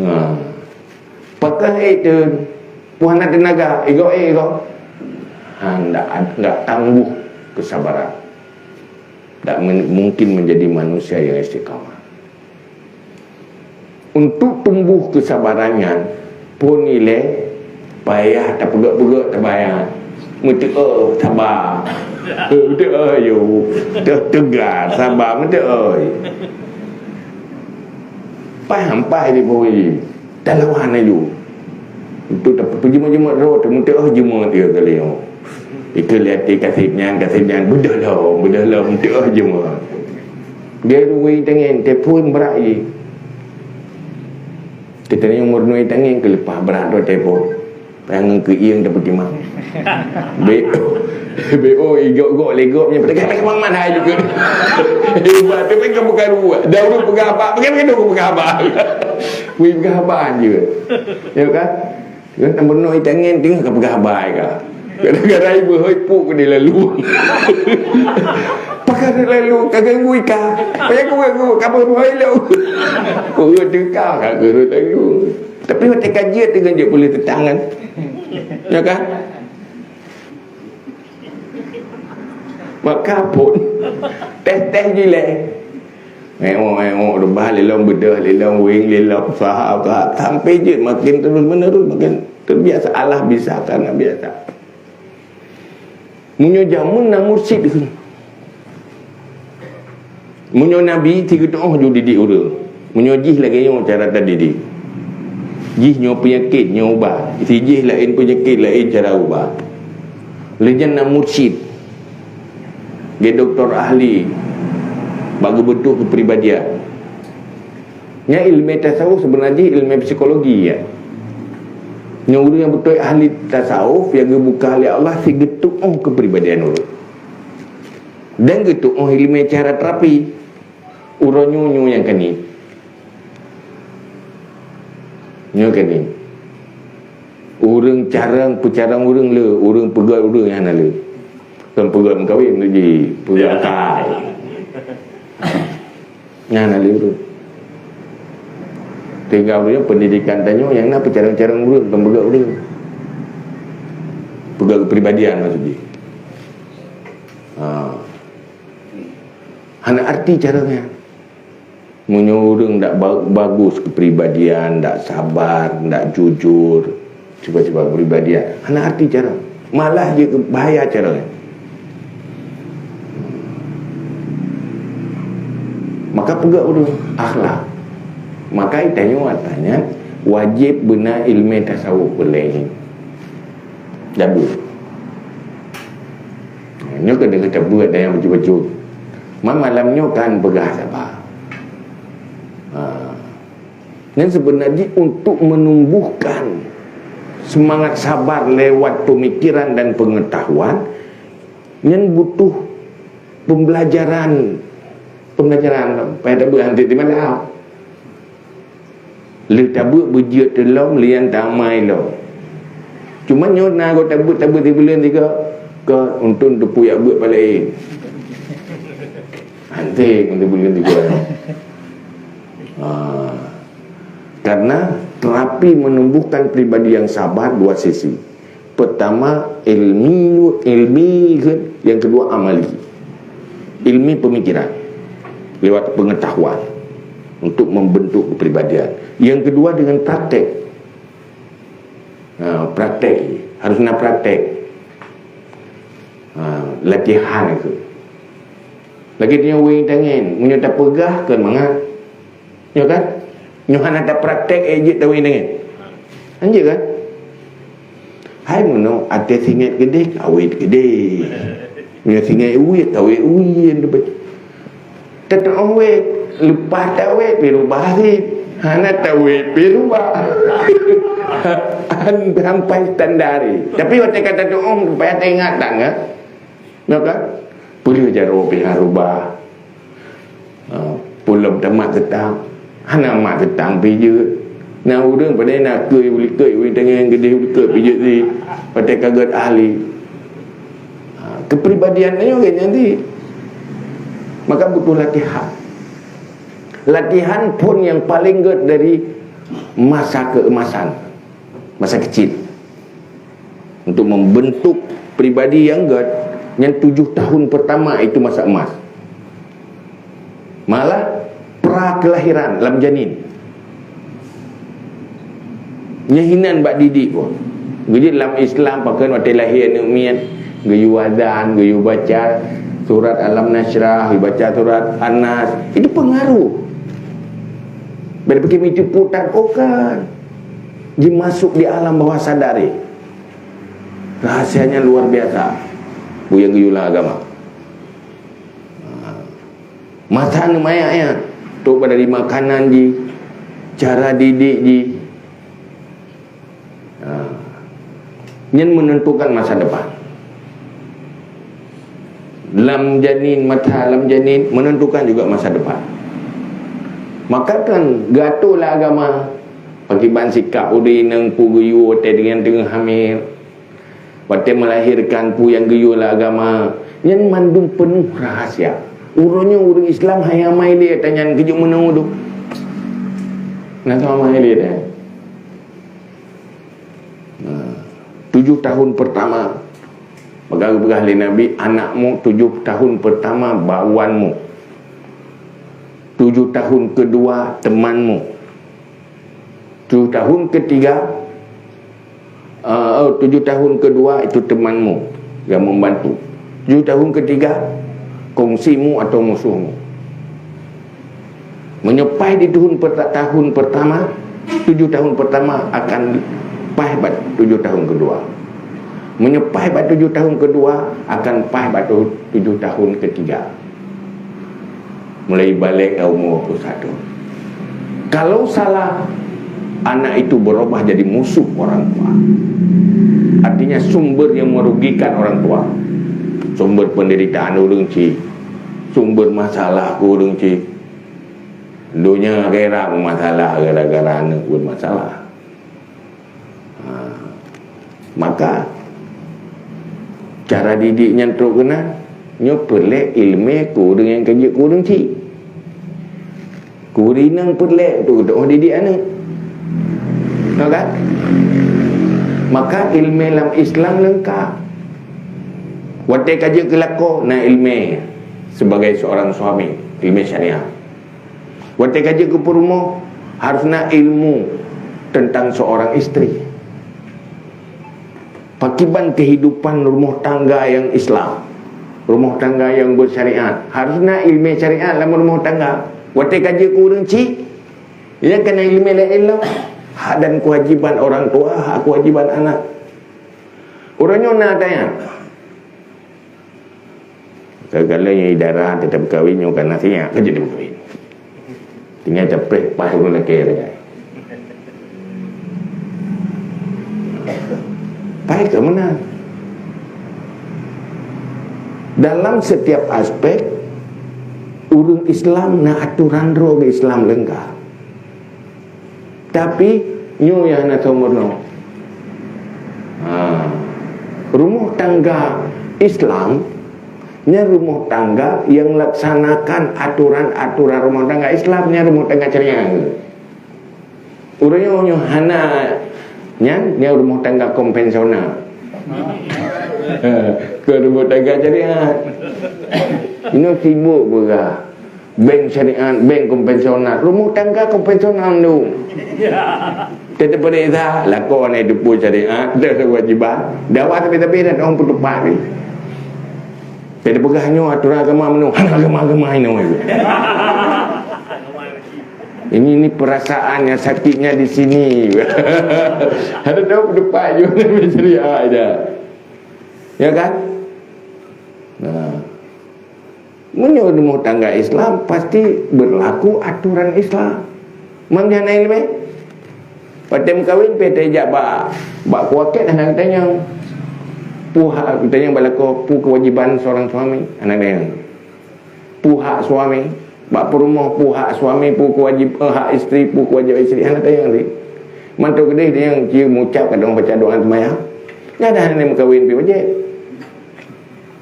Ha. Pakon ék teun, peue hana teunaga, igoe, igoe. Ha, ndak, ndak tangguh kesabaran. Ndak men-, mungkin menjadi manusia yang istiqamah. Untuk tumbuh kesabaran nyan, phon ilée payah tapeugét-peugét tabayang. Meuteuk saba. Meuteuk yo. Teuh teuga saba meuteuk. Paham, paham di bawah. Talawan laju. Untuk dapat peujeumat-jeumat droe teuh, meuteuk jeumat dia kali nyoe. Ikeu lé até kaseb nyan, kaseb nyan, beudôh lom, beudôh lom, meuteuk jeumat. Dia rui tangen, telepon brat jih. Kita ni umur nui tangen keu leupah brat droe telepon. Pangan keu ieng dapeutimang. Be-, B O igok-gok legok nyan, peugah-peugah mangat hai juga. Hebat, tapi kan bukan ruwet. Dah urut peugah abang, peugah-peugah dong peugah abang. Wih, peugah abang je. Ya kan? Kan tak pernah itangen, tengok ke peugah abang ka. Kadang-kadang ibu hoi puk ke dia lalu. Lalu ka ganggu ika. Payah ku ganggu ka beuh ilong. Ureueng teuka ka geureueng lalu. Tapi watèe ka jeuet deungon jeuet boleh teutang kan. Ya kan? Maka pun teh-teh jileh. Mewok-mewok reubah lé lom beudôh, lé lom wéng, lé lom saha, saha. Sampai jeuet makin terus menerus, makin terbiasa. Allah bisa karena biasa. Meunyoe jameun na mursyid keuh. Meunyoe nabi, sigeuteuoh ju didik ureueng. Meunyoe jih lagèe nyoe cara tadidik. Jih nyoe peunyakét, nyoe ubat. Si jih laén peunyakét, laén cara ubat. Lheuh nyan na mursyid. Dia doktor ahli bak geubentuk keupribadian. Nyan ilmu tasawuf, sebenarnya ilmu psikologi, ya. Nyoe ureueng nyang beutôi ahli tasawuf nyang geubuka lé Allah, si geutuoh keupribadian ureueng. Dan geutuoh ilmu cara terapi. Uroe nyoe, nyoe nyang kani. Nyoe kani. Ureueng carông, peucarông ureueng le, ureueng peugöt ureueng nyang hana le. Kan peugöt meukawen tu ji, peugöt akai. Nyan hana lé ureueng. Tinggai ureueng pendidikan tanyoe nyang na peucarông-carông ureueng, kon peugöt ureueng. Peugöt kepribadian maksud jih. Ha. Hana arti carông nyan. Meunyoe ureueng dak ba-, bagus kepribadian, dak sabar, dak jujur, sifat-sifat kepribadian, hana arti carông. Malah jeuet keu bahaya carông nyan. Maka peugah ureueng akhlak. Maka tanyoe ata nyan wajéb beuna ilmu tasawuf peureulèe nyoe. Dabeuet. Nyoe keuneuk tabeuet dan nyang bacut-bacut. Man malam nyoe kan peugah sabar. Ha. Nyan sebenarnya untuk menumbuhkan semangat sabar lewat pemikiran dan pengetahuan, nyan butuh pembelajaran. Pembelajaran, payah tabeuet hanti di mana. Lheuh tabeuet beujeuet teulom, lian tamai lom. Cuma nyoe na goe tabeuet, tabeuet sibuleuen sigoe, ka untông teupeu jak beuet paleng. Hanté ngon sibuleuen sigoe. Ha. Karena terapi menumbuhkan pribadi yang sabar dua sisi. Pertama, ilmi, ilmi, yang kedua, amali. Ilmi pemikiran lewat pengetahuan untuk membentuk kepribadian. Yang kedua, dengan praktek. Ha, praktek. Harus na praktek. Ha, latihan itu. Lagèe tanyoe wéng tangen, meunyoe tapeugah kon mangat. Nyoe kan? Nyoe hana tapraktek, eh, jeuet tawéng tangen. Kan jeuet kan? Hai meunoe até singet keudeh, kawét keudeh. Meunyoe singet uwit, kawét uwit. Teutu'oh wét, leupah tawét, pih reubah sit. Hana tawét, pih reubah. Sampai standar. Tapi watèe ka tatu'oh, supaya taingat tangan. Nyoe kan? Peuleueh jaroe pih harôh ba. Ha, peue lom tamat seutang. Hana mat seutang pih jeuet. Na ureueng padahai na keue ulikot, ureueng tangieng geudeh ulikot pih jeuet sit. Watèe ka gèt ahli. Ha, kepribadian nyoe gèt nyan sit. Maka butuh latihan. Latihan phôn nyang paleng gèt dari masa keemasan. Masa kecil. Untuk membentuk pribadi nyang gèt, nyan tujuh tahun pertama itu masa emas. Malah pra kelahiran, lam janin. Nyan hinan bak didik pun. Geujeuet lam Islam, pakon watèe lahé aneuk miet, geuyue azan, geuyue baca surat Alam Nasyrah, geuyue baca surat An-Nas. Itu pengaruh. Bila pikir itu putar, oh kan. Jimasuk di alam bawah sadar jih. Rahasianya luar biasa. Peue nyang geuyue lam agama. Ha. Masa aneuk manyak nyan, trok dari makanan jih, cara didik jih. Ha. Nyan menentukan masa depan. Lam janin, masa lam janin menentukan juga masa depan. Maka kan geuatoe lam agama, pakiban sikap udeb inong, peue geuyue watèe deungon teungoh hamil, watèe melahirkan, peue nyang geuyue lam agama, nyan mandum penuh rahasia. Uroe nyoe ureuëng Islam hai amai lé tanyan keu jeuet meunoe tu. Na soe amai lé dah. Nah, tujuh tahun pertama, peugah-peugah lé Nabi, anakmu tujuh tahun pertama bawanmu. Tujuh tahun kedua temanmu. Tujuh tahun ketiga, eh, oh, tujuh tahun kedua itu temanmu yang membantu. Tujuh tahun ketiga, kongsimu atau musuhmu. Meunyoe paih di tahun perta-, tahun pertama, tujuh tahun pertama akan paih bak tujuh tahun kedua. Meunyoe paih bak tujuh tahun kedua, akan paih bak tu-, tujuh tahun ketiga. Mulai balek ka umur dua puluh satu. Kalau salah, anak itu berubah jadi musuh orang tua. Artinya sumber yang merugikan orang tua. Sumber penderitaan ureuëng cit. Sumber masalah keu ureuëng cit. Donya akhirat masalah gara-gara aneuk bermasalah. Ha. Maka cara didik nyan trok keunan, nyoe peureulée iéleumé keu ureuëng nyang ka jeuet keu ureuëng cit. Keu ureuëng inong peureulée untuk geudoh didik aneuk. Tahu kan? Maka iéleumé lam Islam leungkap. Watée ka jeuet keu lakoe na iéleumé sebagai seorang suami, iéleumé syariah. Watée ka jeuet keu peurumoh, harus na ilmu tentang seorang istri. Pakiban kehidupan rumah tangga yang Islam, rumah tangga yang bersyariat, harus na ilmu syariat dalam rumah tangga. Watée ka jeuet keu ureuëng cit, ya kan ilmu lain lah. Hak dan kewajiban orang tua, hak kewajiban anak. Ureuëng nyoe na tanya. Segala yang idara tetap kawin nyoe kan nasihat kan jadi kawin. Tinggal capek pas ureuëng laki saja. Pai ke mana? Dalam setiap aspek, ureuëng Islam na aturan droe Islam leungkap. Tapi nyoe nyang hana soe meurunoe. Ha. Rumah tangga Islam nyan rumah tangga yang laksanakan aturan-aturan rumah tangga Islam, nyan rumah tangga ceria. Ureuëng nyoe hana nyan, nyan rumah tangga konvensional. Ke rumah tangga ceria. Ini sibuk peugah. Bank syariat, bank konvensional, rumah tangga konvensional tu. Teupeuriksa, lakoe aneuk teupeu syariat, ada kewajiban. Dakwah tapi-tapi dah orang peuteupat ni. Jadi peugah nyoe aturan agama meunoe, hana agama-agama inoe. Ini, ini perasaan yang sakitnya di sini. Ada tahu peuteupat je syariat aja. Ya kan? Nah. Meunyoe rumah tangga Islam, pasti berlaku aturan Islam. Mam nyan ilmu. Watée meukawen pih teujak bak, bak kuakét hana geutanyong. Peue hak geutanyong bak lakoe, peue kewajiban seorang suami? Hana geutanyong. Peue hak suami? Bak peurumoh, peue hak suami, peue kewajib, eh, hak isteri, peue kewajiban isteri? Hana geutanyong lé. Mantong keudeh nyang cie mucap kadang baca doa seumayang. Nyan dah hana meukawen pih wajéb.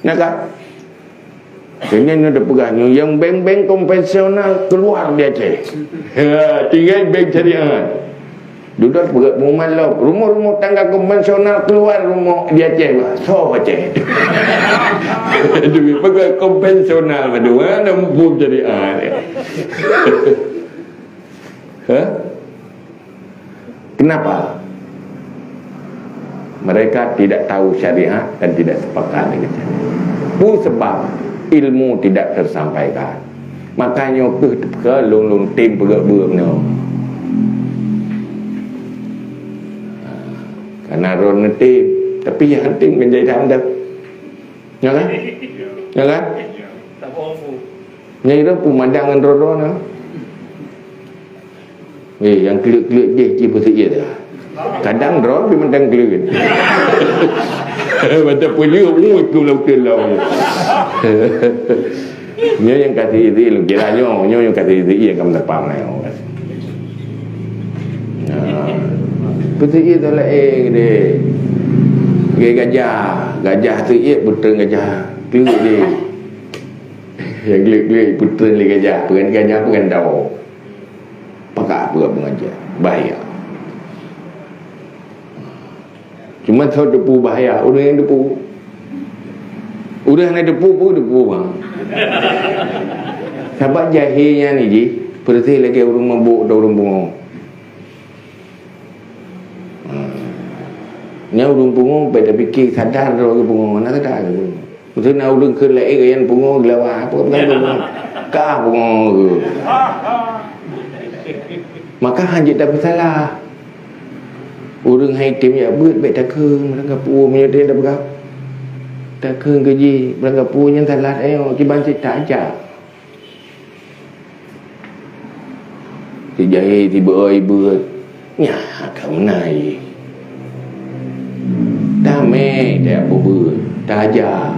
Nah kan? Keunan nyoe teupeugah nyoe, nyang bank-bank konvensional keluar di Aceh. Ha, tinggai bank syariat. Dudoe peugah pengumuman lom, rumah-rumah tangga konvensional keluar rumah di Aceh, bah. So Aceh. Duit peugah konvensional madu, ha, dan hukum syariat. Ha? Kenapa? Mereka tidak tahu syariat dan tidak sepakat dengan syariat. Peue sebab ilmu tidak tersampaikan. Makanya keuh teuka lôn-lôn tem peugah beuem nyoe. Karena ron neutem, tapi yang penting menjadi hamdan. Ya kan? Ya kan? Nyai dah pun mandang ngon droe-droe na. Eh, yang klik-klik deh, cik peusiit dah. Kadang droe pun mandang klik. Macam punya, oh, itu laut dalam. Nyoe nyang ka siri, kira nyoe, nyoe nyang ka siri, nyang ka meudapah nyoe. Nah. Peusiit tu laén deh. Gaya gajah, gajah siit beutôi gajah. Klik deh. Nyang glek-glek peutrön lé gajah, peugah gajah peugah dawa. Pakak peugah pengajian. Bahaya. Cuma soe teupeu bahaya, ureuëng nyang teupeu. Ureuëng hana teupeu pun teupeu bang. Sabab jahé nyan jih, peureuséh lagée ureuëng mabök atau ureuëng pungo. Ha. Nyan ureuëng pungo, bèk tapike sadar droe geupungo, hana sadar geupungo. Meusti na ureuëng keu laén geuyan pungo, geulawa, apa bukan pungo? Ka pungo geuh. Maka hanjeuet tapeusalah. Ureuëng hai tem jak beuet, bèk takheun, beurangkapeue meunyoe tem tapeugah. Takheun keu jih, beurangkapeue nyan salah, ayo, kiban cit tajak. Sijahé sibeuoi beuet, nyan ka meunan jih. Tamé tajak peubeuet, tajak.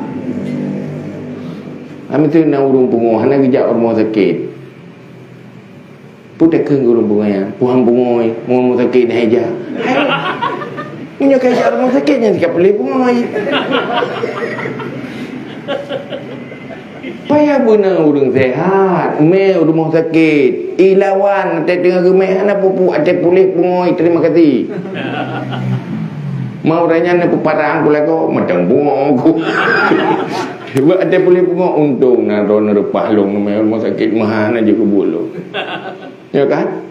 Ami tu na ureuëng pungo, hana geujak rumoh sakét. Peue takheun keu ureuëng pungo nyan, puhan pungo, rumoh sakét na ija. Hai, meunyoe ka jak rumoh sakét nyan ka puléh pungo. Payah beuna ureuëng sehat, mé u rumoh sakét, ilawan, watée teungoh geumé hana peue-peue, watée puléh pungo, terima kasih. Ma ureuëng nyan neupeuparang ku lagoe, mantong pungo ku. Watée puléh pungo, untông na droeneuh reupah lôn, mé u rumoh sakét meuhan jeuet keu buet lôn. Ya kan?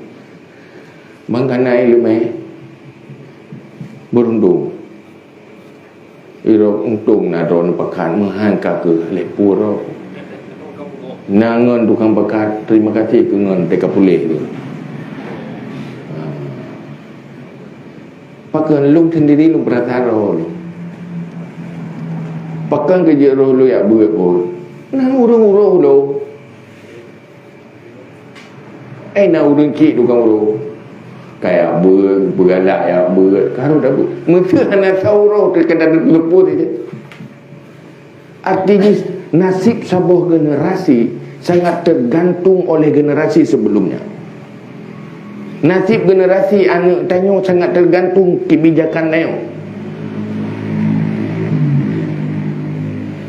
Ban kana iéleumé beurundong. Irok untông na droeneuh pakat meuhan ka keuh lhée pue rok. Na ngon tukang pakat, terima kasih keu ngon teuka puléh tu. Ha. Pakon lôn sendiri lôn peurasa roh lôn. Pakon keu jeuet roh lôn jak beuet pun. Na ureuëng uroe lôn. Eh, na ureuëng cit tukang uroe. Kaya beuet, beugalak ya beuet, karu dah beuet. Meuseu hana sauro terkadang teupeu saja. Artinya, nasib saboh generasi sangat tergantung oleh generasi sebelumnya. Nasib generasi aneuk tanyoe sangat tergantung kebijakan tanyoe.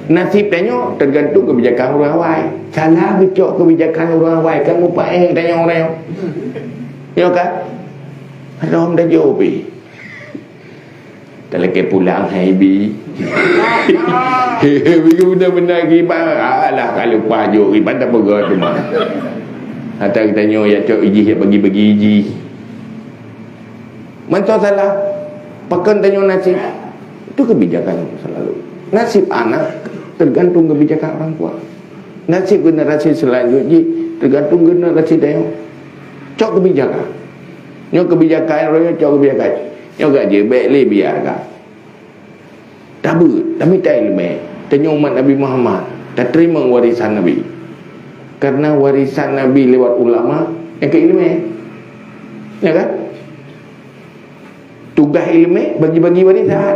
Nasib tanyoe tergantung kebijakan ureuëng awai. Salah geucok kebijakan ureuëng awai, kan mupaéh tanyoe ureuëng nyoe. Ya kan? Haram dah jawab. Talakée pulang hai bi. Bi beuna-beuna kiban, alah ka lupa jok kiban tak peugah teuma. Ata geutanyoe ya cok ijih ya bagi-bagi ijih. Mantong salah. Pakon tanyoe nasib? Itu kebijakan selalu. Nasib anak tergantung kebijakan orang tua. Nasib generasi selanjut jih tergantung generasi tanyoe. Cok kebijakan. Nyoe kebijakan, nyoe cok kebijakan. Nyoe gak jeuet, bèk lé biarkan. Tabeuet, tamita iéleumé. Tanyoe umat Nabi Muhammad, tateurimong warisan Nabi. Karena warisan Nabi lewat ulama, nyang keu iéleumé. Ya kan? Tugaih iéleumé bagi-bagi warisan.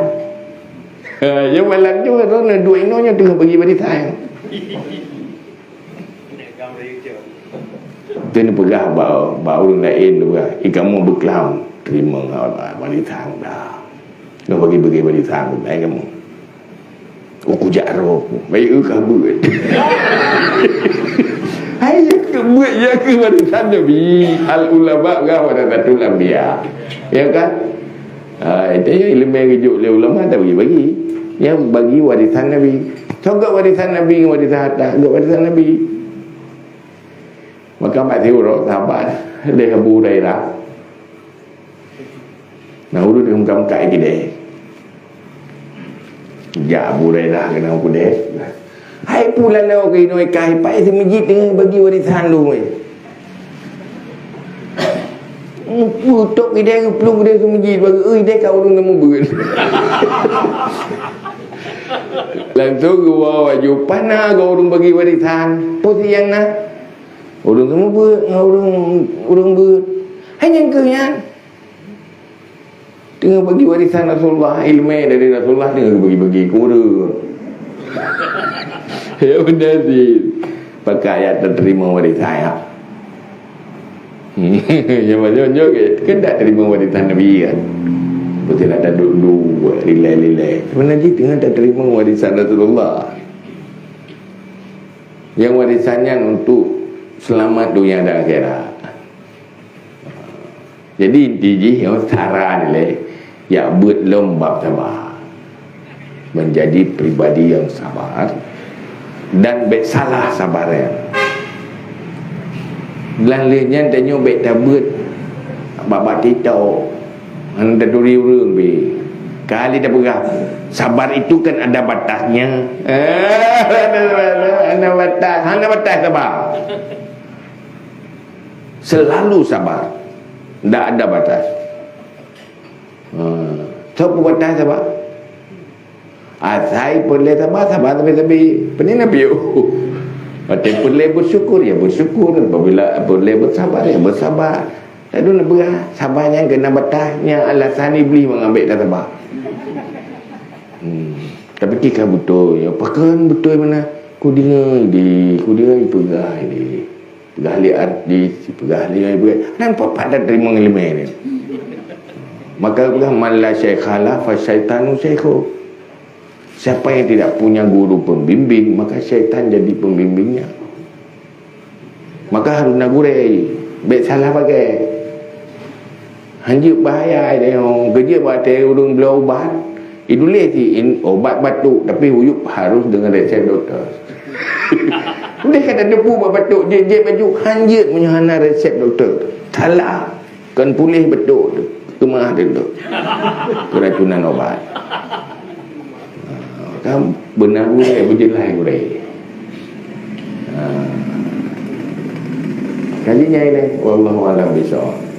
Ha, ya malam tu, tu na dua inoe nyoe teungoh bagi warisan. Keuneuk peugah bak, bak ureuëng laén, peugah, "Ih, kamoe beuklam, teurimong warisan dah." Nyoe bagi-bagi warisan, hai kamoe. Oh, kujak roh. Baik, eu ka beuet. Hai, keu beuet, ya, keu warisan Nabi. Al ulama kan warasatul anbiya. Ya kan? Ha, itu ya, ilmu yang geujok lé ulama tak bagi-bagi. Yang bagi warisan Nabi. Soe geuh warisan Nabi ngon warisan harta, geuh warisan Nabi. Maka mak siuroe sahabat, lé Abu Hurairah. Nah, ureuëng nyang meukat-meukat keudè. Jak Abu Hurairah keunan keudè. Hai pula lawak keu inoe kai, pai si meujid teungoh bagi warisan lôn, weh. Mupu tok idai geuplueng idai keu meujid, bagi, "Ui, idai ka ureuëng nyang mubeuen." Langsung geuwoe laju, "Pana keu ureuëng bagi warisan? Peue nyang na?" "Ureuëng nyang mubeuen ngon ureuëng, ureuëng beuet." "Hai nyang keu nyan?" Teungoh bagi warisan Rasulullah, iéleumé dari Rasulullah teungoh bagi-bagi keu ureuëng. Ya beuna sih. Pakat ya tateurimong warisan ya. Ya maksud nyoe ke, kan tak teurimong warisan Nabi kan. Beutôi ada dulu buat rilai-rilai. Sebenarnya teungoh tateurimong warisan Rasulullah. Nyang warisan nyan untuk seulamat donya dan akhirat. Jadi, inti jih nyoe saran lé, jak beuet lom bab sabar. Menjadi pribadi yang sabar dan bék salah sabar nyan. Dan lheueh nyan tanyoe bék tabeuet bak-bak TikTok. Hana taturi ureuëng pih. Kali tapeugah, sabar itu kan ada batasnya. Hana batas, hana batas sabar. Selalu sabar. Ndak ada batas. Ha. Soe peubatas sabar? Asai peureulée sabar, sabar sabe-sabe. Peue na piôh? Watée peureulée bersyukur, ya bersyukur. Apabila peureulée bersabar, ya bersabar. Lalu neupeugah, sabar nyan keunan batas, nyan alasan Iblih mangat bék tasabar. Hmm. Tapi ka beutôi, ya, pakon beutôi meunan? Kudeungoe di, kudeungoe ipeugah di. Peugah lé artis, peugah lé, peugah. Nyan pat-pat tateurimong ileumèe nyan. Maka peugah, "Man la syaikha la fa syaitanu syaikhu." Siapa yang tidak punya guru pembimbing, maka syaitan jadi pembimbingnya. Maka harus na gurèe, bék salah pakai. Hanjeuet bahaya, eh, keujeuet bak watèe ureueng bloe ubat. Idulèe cit, in-, ubat batuk, tapi uyueb harus dengan resep doktor. Udeh ka tateupeue ubat batuk, jeuet-jeuet baju, hanjeuet meunyoe hana resep doktor. Salah. Kon puléh beutôi tu, keumah tu, tu. Keracunan obat. Ha, kan beuna gurèe, beujeulaih gurèe. Ha. Kaji nyai lé, wallahu a'lam bishawab.